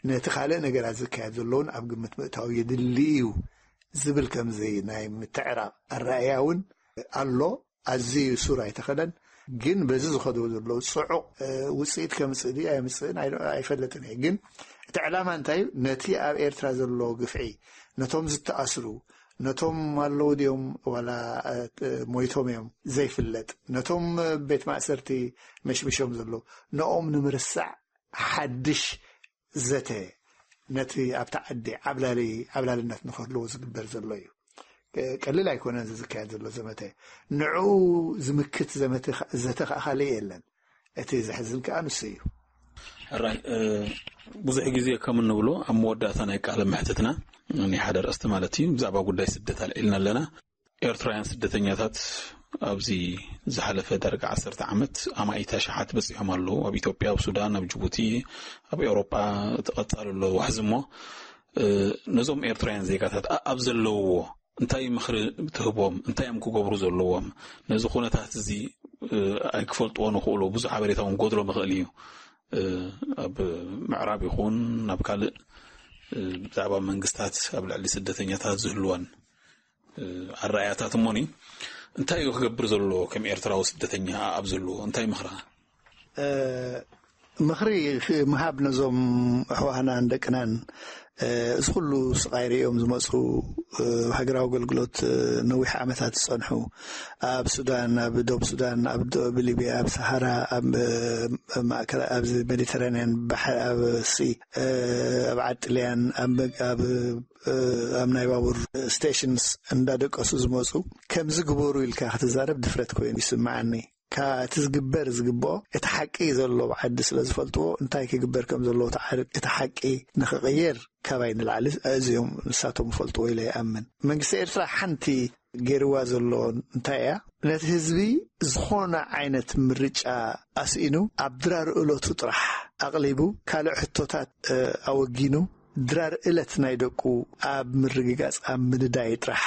ነቲ ካልእ ነገራት ዝካየድ ዘሎ እውን ኣብ ግምት ምእታው የድሊ እዩ ዝብል ከምዚ ናይ ምትዕራቕ ኣረኣእያ እውን ኣሎ። ኣዝዩ ሱር ኣይተኸለን፣ ግን በዚ ዝኸዱ ዘለዉ ጽዑቕ፣ እ፣ ውጽኢት ከምጽእ ድዩ ኣይምጽእን ኣይ-፣ ኣይፈልጥን እየ። ግን እቲ ዕላማ እንታይ እዩ? ነቲ ኣብ ኤርትራ ዘሎ ግፍዒ፣ ነቶም ዝተኣስሩ፣ ነቶም ኣለዉ ድዮም ዋላ፣ እ፣ ሞይቶም እዮም ዘይፍለጥ፣ ነቶም ቤት ማእሰርቲ መሽሚሾም ዘለዉ፣ ነኦም ንምርሳዕ ሓድሽ ዘተ፣ ነቲ ኣብቲ ዓዲ ዓብላሊ፣ ዓብላልነት ንኽህልዎ ዝግበር ዘሎ እዩ። ቀ-፣ ቀሊል ኣይኮነን እዚ ዝካየድ ዘሎ ዘመተ። ንዕኡ ዝምክት ዘመተ ኸ-፣ ዘተ ኸኣ ካልእ የለን። እቲ ዘሕዝን ከኣ ንሱ እዩ። ሕራይ፣ እ፣ ብዙሕ ግዜ ከም እንብሎ ኣብ መወዳእታ ናይ ቃለ መሕትትና ናይ ሓደ ርእስቲ ማለት እዩ፣ ብዛዕባ ጉዳይ ስደት ኣልዒልና ኣለና። ኤርትራውያን ስደተኛታት ኣብዚ ዝሓለፈ ዳርጋ ዓሰርተ ዓመት ኣማኢት ኣሽሓት በጺሖም ኣለዉ። ኣብ ኢትዮጵያ፣ ኣብ ሱዳን፣ ኣብ ጅቡቲ፣ ኣብ ኤውሮጳ እቲ ቀጻሊ ኣሎ ዋሕዚ እሞ፣ እ፣ ነዞም ኤርትራውያን ዜጋታት ኣ-፣ ኣብ ዘለውዎ እንታይ ምኽሪ ትህቦም? እንታይ እዮም ክገብሩ ዘለዎም? ነዚ ኩነታት እዚ፣ እ፣ ኣይክፈልጥዎ ንኽእሉ፣ ብዙሕ ሓበሬታ እውን ጎድሎም ይኽእል እዩ። እ፣ ኣብ ምዕራብ ይኹን ኣብ ካልእ፣ እ፣ ብዛዕባ መንግስታት ኣብ ልዕሊ ስደተኛታት ዝህልወን፣ እ፣ ኣረኣያታት እሞኒ እንታይ እዩ ክገብር ዘለዎ? ከም ኤርትራዊ ስደተኛ ኣብ ዘለዎ እንታይ ምኽራ? እ፣ ምኽሪ ክ-፣ ምሃብ ነዞም ኣሕዋህናን ደቅናን፣ እ፣ እዚ ኩሉ ስቓይ ርእዮም ዝመጹ፣ እ፣ ሃገራዊ ኣገልግሎት፣ እ፣ ነዊሕ ዓመታት ዝጸንሑ፣ ኣብ ሱዳን፣ ኣብ ደቡብ ሱዳን፣ ኣብ ዶ-፣ ኣብ ሊብያ፣ ኣብ ሰሃራ፣ ኣብ፣ እ፣ ማእከል፣ ኣብዚ ሜዲተራንያን ባሕሪ፣ ኣብ ሲ፣ እ፣ ኣብ ዓዲ ጥልያን፣ ኣብ መግ-፣ ኣብ፣ እ፣ ኣብ ናይ ባቡር ስቴሽንስ እንዳደቀሱ ዝመጹ፣ ከምዚ ግበሩ ኢልካ ክትዛረብ ድፍረት ኮይኑ ይስምዓኒ። ካ-፣ እቲ ዝግበር ዝግብኦ፣ እቲ ሓቂ ዘሎ ኣብ ዓዲ ስለ ዝፈልጥዎ፣ እንታይ ክግበር ከም ዘለዎ፣ እቲ ዓር-፣ እቲ ሓቂ ንኽቕየር ካባይ ንላዕሊ እዚኦም ንሳቶም ይፈልጥዎ ኢለ ይኣምን። መንግስቲ ኤርትራ ሓንቲ ገይርዋ ዘሎ እንታይ እያ? ነቲ ህዝቢ ዝኾነ ዓይነት ምርጫ ኣስኢኑ፣ ኣብ ድራር እለቱ ጥራሕ ኣቕሊቡ፣ ካልእ ሕቶታት፣ እ፣ ኣወጊኑ፣ ድራር እለት ናይ ደቁ ኣብ ምርግጋጽ፣ ኣብ ምንዳይ ጥራሕ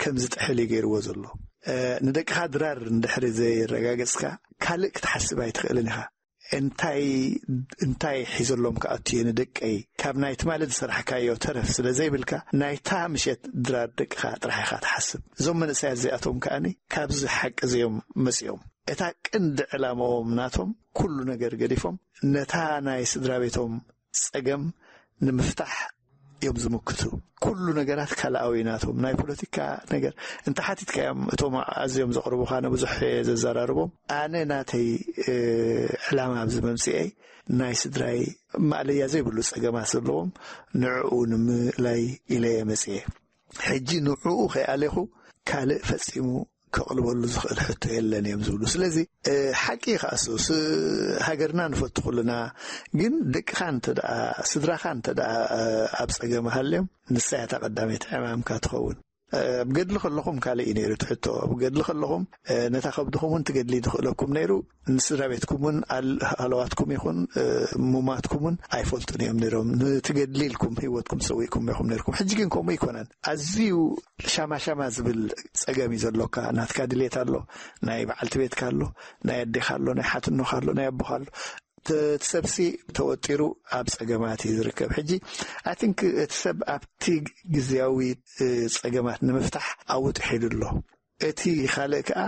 ከም ዝጥሕል እዩ ገይርዎ ዘሎ። እ፣ ንደቅኻ ድራር እንድሕሪ ዘየረጋገጽካ፣ ካልእ ክትሓስብ ኣይትኽእልን ኢኻ። እንታይ፣ እንታይ ሒዘሎም ክኣቱ እየ ንደቀይ? ካብ ናይ ትማሊ ዝሰራሕካዮ ተረፍ ስለ ዘይብልካ፣ ናይታ ምሸት ድራር ደቅኻ ጥራሕ ኢኻ ትሓስብ። እዞም መንእሰያት እዚኣቶም ከኣኒ ካብዚ ሓቂ እዚ እዮም መጺኦም። እታ ቀንዲ ዕላማኦም ናቶም ኩሉ ነገር ገዲፎም፣ ነታ ናይ ስድራ ቤቶም ጸገም ንምፍታሕ እዮም ዝምክቱ። ኩሉ ነገራት ካልኣዊ ናቶም። ናይ ፖለቲካ ነገር እንተ ሓቲትካዮም፣ እቶም ኣዝዮም ዘቕርቡኻ ንብዙሕ እየ ዘዘራርቦም። ኣነ ናተይ፣ እ፣ ዕላማ ኣብዚ መምጽኤይ ናይ ስድራይ ማእለያ ዘይብሉ ጸገማት ዘለዎም ንዕኡ ንምእላይ ኢለ እየ መጽኤ። ሕጂ ንዕኡ ከይኣሌኹ ካልእ ፈጺሙ ከቕልበሉ ዝኽእል ሕቶ የለን እዮም ዝብሉ። ስለዚ፣ እ፣ ሓቂ እዩ ከኣ እሱ፣ ስ-፣ ሃገርና ንፈቱ ኩልና፣ ግን ደቅኻ እንተ ደኣ፣ ስድራኻ እንተ ደኣ፣ እ፣ ኣብ ጸገም ሃልዮም፣ ንሳ እያ እታ ቀዳመይቲ ዕማምካ ትኸውን። እ፣ ኣብ ገድሊ ከለኹም ካልእ እዩ ነይሩ እቲ ሕቶ። ኣብ ገድሊ ከለኹም፣ እ፣ ነታ ከብድኹም እውን ትገድሊ ዝኽእለኩም ነይሩ፣ ንስድራ ቤትኩም እውን ኣል-፣ ሃለዋትኩም ይኹን፣ እ፣ ሙማትኩም እውን ኣይፈልጡን እዮም ነይሮም። ንትገድሊ ኢልኩም ህይወትኩም ሰዊእኩም ኢኹም ነይርኩም። ሕጂ ግን ከምኡ ኣይኮነን። ኣዝዩ ሻማ ሻማ ዝብል ጸገም እዩ ዘሎካ። ናትካ ድሌት ኣሎ፣ ናይ በዓልቲ ቤትካ ኣሎ፣ ናይ ኣዴኻ ኣሎ፣ ናይ ሓትኖኻ ኣሎ፣ ናይ ኣቦኻ ኣሎ። እቲ፣ እቲ ሰብሲ ተወጢሩ ኣብ ጸገማት እዩ ዝርከብ። ሕጂ፣ I think፣ እቲ ሰብ ኣብቲ ግዝያዊ፣ እ፣ ጸገማት ንምፍታሕ ኣብኡ ጥሒሉ ኣሎ። እቲ ካልእ ከኣ፣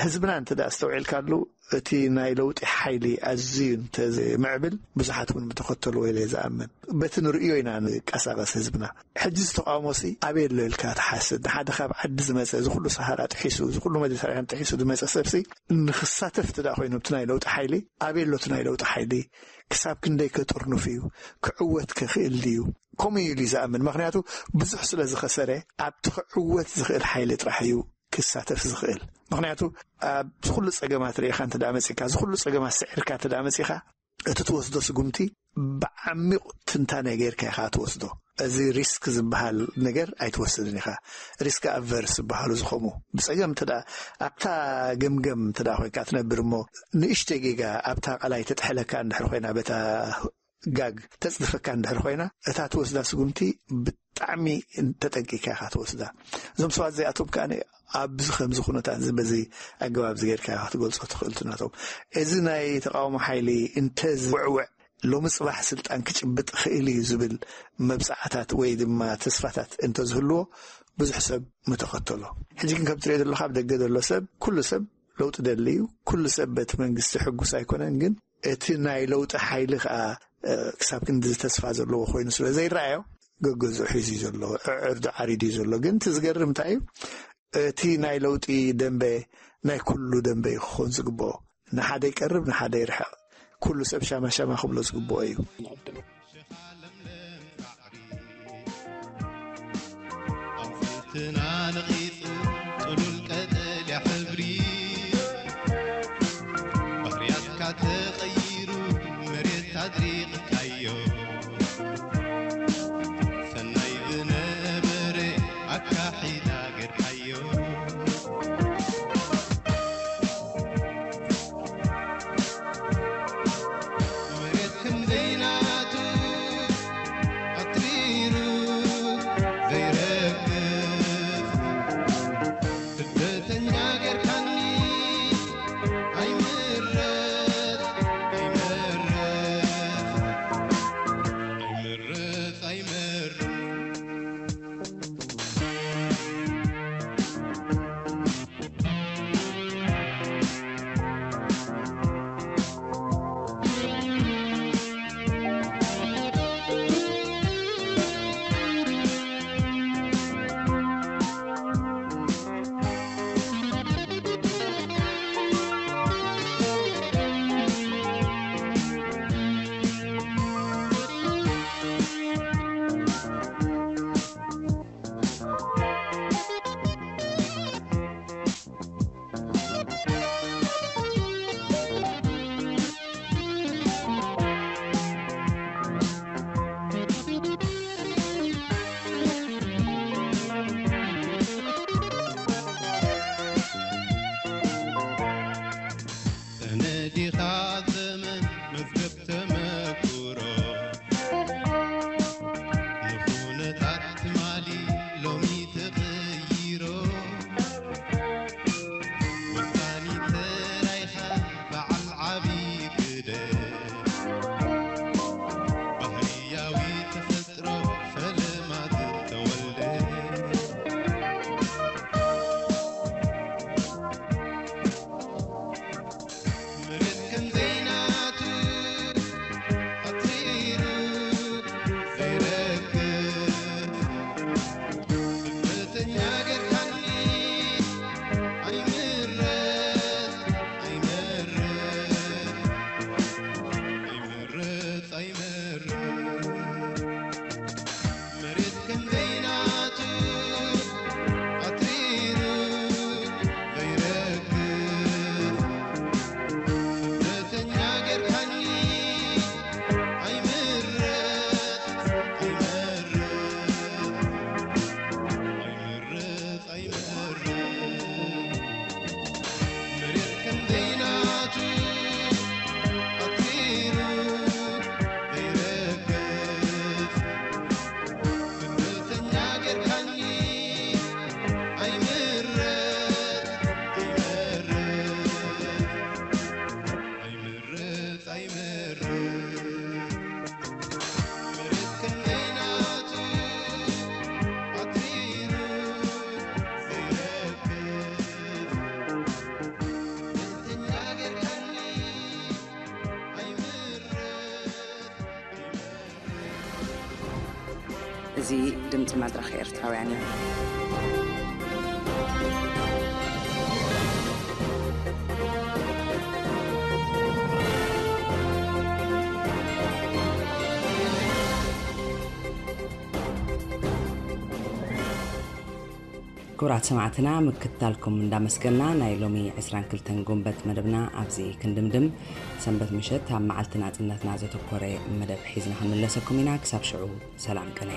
ህዝብና እንተ ደኣ ኣስተውዒልካሉ፣ እቲ ናይ ለውጢ ሓይሊ ኣዝዩ እንተ ዘይምዕብል፣ ብዙሓት እውን ምተኸተልዎ ኢለ እየ ዝኣምን። በቲ ንርእዮ ኢና ንቀሳቐስ ህዝብና። ሕጂ እዚ ተቃውሞሲ ኣበይ ኣሎ ኢልካ ትሓስብ? ንሓደ ካብ ዓዲ ዝመጸ፣ እዚ ኩሉ ሰሃራ ጥሒሱ፣ እዚ ኩሉ ሜዲተራንያን ጥሒሱ ዝመጸ ሰብሲ ንኽሳተፍ እንተ ደኣ ኮይኑ፣ ኣብቲ ናይ ለውጢ ሓይሊ፣ ኣበይ ኣሎ እቲ ናይ ለውጢ ሓይሊ? ክሳብ ክንደይ ከጥርንፍ እዩ? ክዕወት ከኽእል ድዩ? ከምኡ ኢሉ እዩ ዝኣምን። ምኽንያቱ ብዙሕ ስለ ዝኸሰረ፣ ኣብቲ ክዕወት ዝኽእል ሓይሊ ጥራሕ እዩ ክሳተፍ ዝኽእል። ምኽንያቱ ኣብዚ ኩሉ ጸገማት ርኢኻ እንተ ደኣ መጺእካ፣ እዚ ኩሉ ጸገማት ስዒርካ እንተ ደኣ መጺእካ፣ እቲ ትወስዶ ስጉምቲ ብዓሚቕ ትንታነ ጌርካ ኢኻ ትወስዶ። እዚ ሪስክ ዝበሃል ነገር ኣይትወስድን ኢኻ። ሪስክ ኣቨርስ ዝበሃሉ ዝኾሙ ብጸገም እንተ ደኣ ኣብታ ገምገም እንተ ደኣ ኮይንካ ትነብር እሞ ንእሽተይ ጌጋ ኣብታ ቃላይ ተጥሕለካ እንድሕር ኮይና በታ ጋግ ተጽድፈካ እንድሕር ኮይና እታ ትወስዳ ስጉምቲ ብጣዕሚ ተጠንቂካ ኢኻ ትወስዳ። እዞም ሰባት እዚኣቶም ከኣ ኣብዚ ከምዚ ኩነታት እዚ በዚ ኣገባብ እዚ ጌርካ ክትገልጾ ትኽእል ትናቶም። እዚ ናይ ተቃውሞ ሓይሊ እንተ ዝውዕውዕ ሎሚ ጽባሕ ስልጣን ክጭብጥ ክእል እዩ ዝብል መብጽዓታት ወይ ድማ ተስፋታት እንተዝህልዎ ብዙሕ ሰብ ምተኸተሎ። ሕጂ ግን ከም ትሪኦ ዘለኻ ኣብ ደገ ዘሎ ሰብ ኩሉ ሰብ ለውጢ ደሊ እዩ። ኩሉ ሰብ በቲ መንግስቲ ሕጉስ ኣይኮነን። ግን እቲ ናይ ለውጢ ሓይሊ ከዓ ክሳብ ክንዲ ተስፋ ዘለዎ ኮይኑ ስለ ዘይረኣዮ ገገዝኡ ሒዙ እዩ ዘሎ። ዕዕርዱ ዓሪዱ እዩ ዘሎ። ግን እቲ ዝገርም እንታይ እዩ? እቲ ናይ ለውጢ ደንበ ናይ ኩሉ ደንበ እዩ ክኾን ዝግብኦ። ንሓደ ይቀርብ፣ ንሓደ ይርሕቕ። ኩሉ ሰብ ሻማ ሻማ ክብሎ ዝግብኦ እዩ። ኣንፈትና ነቒጹ ጽሉል ቀጠልያ ሕብሪ፣ ባህርያትካ ተቐይሩ መሬት ኣድሪቕካዮ። ሰናይ ዝነበረ ኣካሒዳ ጌርካዮ። መሬት ከም ዘይናቱ ኣትሪሩ ዘይረግፍ ስደተኛ ጌርካኒ። ኣይምረጽ ኣይመርጽ ኣይምረጽ ኣይመርጽ ሰነዲኻ ዘመን መዝገብ ተመክሮ ንኹነታት ትማሊ ሎሚ ተቐይሮ። ወሳኒ ተራይኻ በዓል ዓቢ ግደ ባህርያዊ ተፈጥሮ ፈለማ ዝተወልደ። መሬት ከም ዘይናቱ ኣትሪሩ ዘይረግፍ ስደተኛ ጌርካኒ። ኣይምረጽ ኣይመርጽ ኣይምረጽ ኣይመርጽ መሬት ከም ዘይናቱ ኣትሪሩ ዘይረግፍ ስደተኛ ጌርካኒ። ኣይምረጽ ኣይመርጽ ኣይምረጽ ኣይመርጽ መሬት ከም ዘይናቱ ኣትሪሩ ዘይረግፍ ስደተኛ ጌርካኒ። ኣይምረጽ ኣይመርጽ ኣይምረጽ ኣይመርጽ መሬት ከም ዘይናቱ ኣትሪሩ ዘይረግፍ ስደተኛ ጌርካኒ። ኣይምረጽ ኣይመርጽ እዚ ድምፂ መድረኽ ኤርትራውያን እዩ። ክቡራት ሰማዕትና፣ ምክትታልኩም እንዳመስገና፣ ናይ ሎሚ ዕስራን ክልተን ጉንበት መደብና ኣብዚ ክንድምድም። ሰንበት ምሸት ኣብ መዓልቲ ናጽነትና ዘተኮረ መደብ ሒዝና ክንምለሰኩም ኢና። ክሳብ ሽዑ ሰላም ቅነ።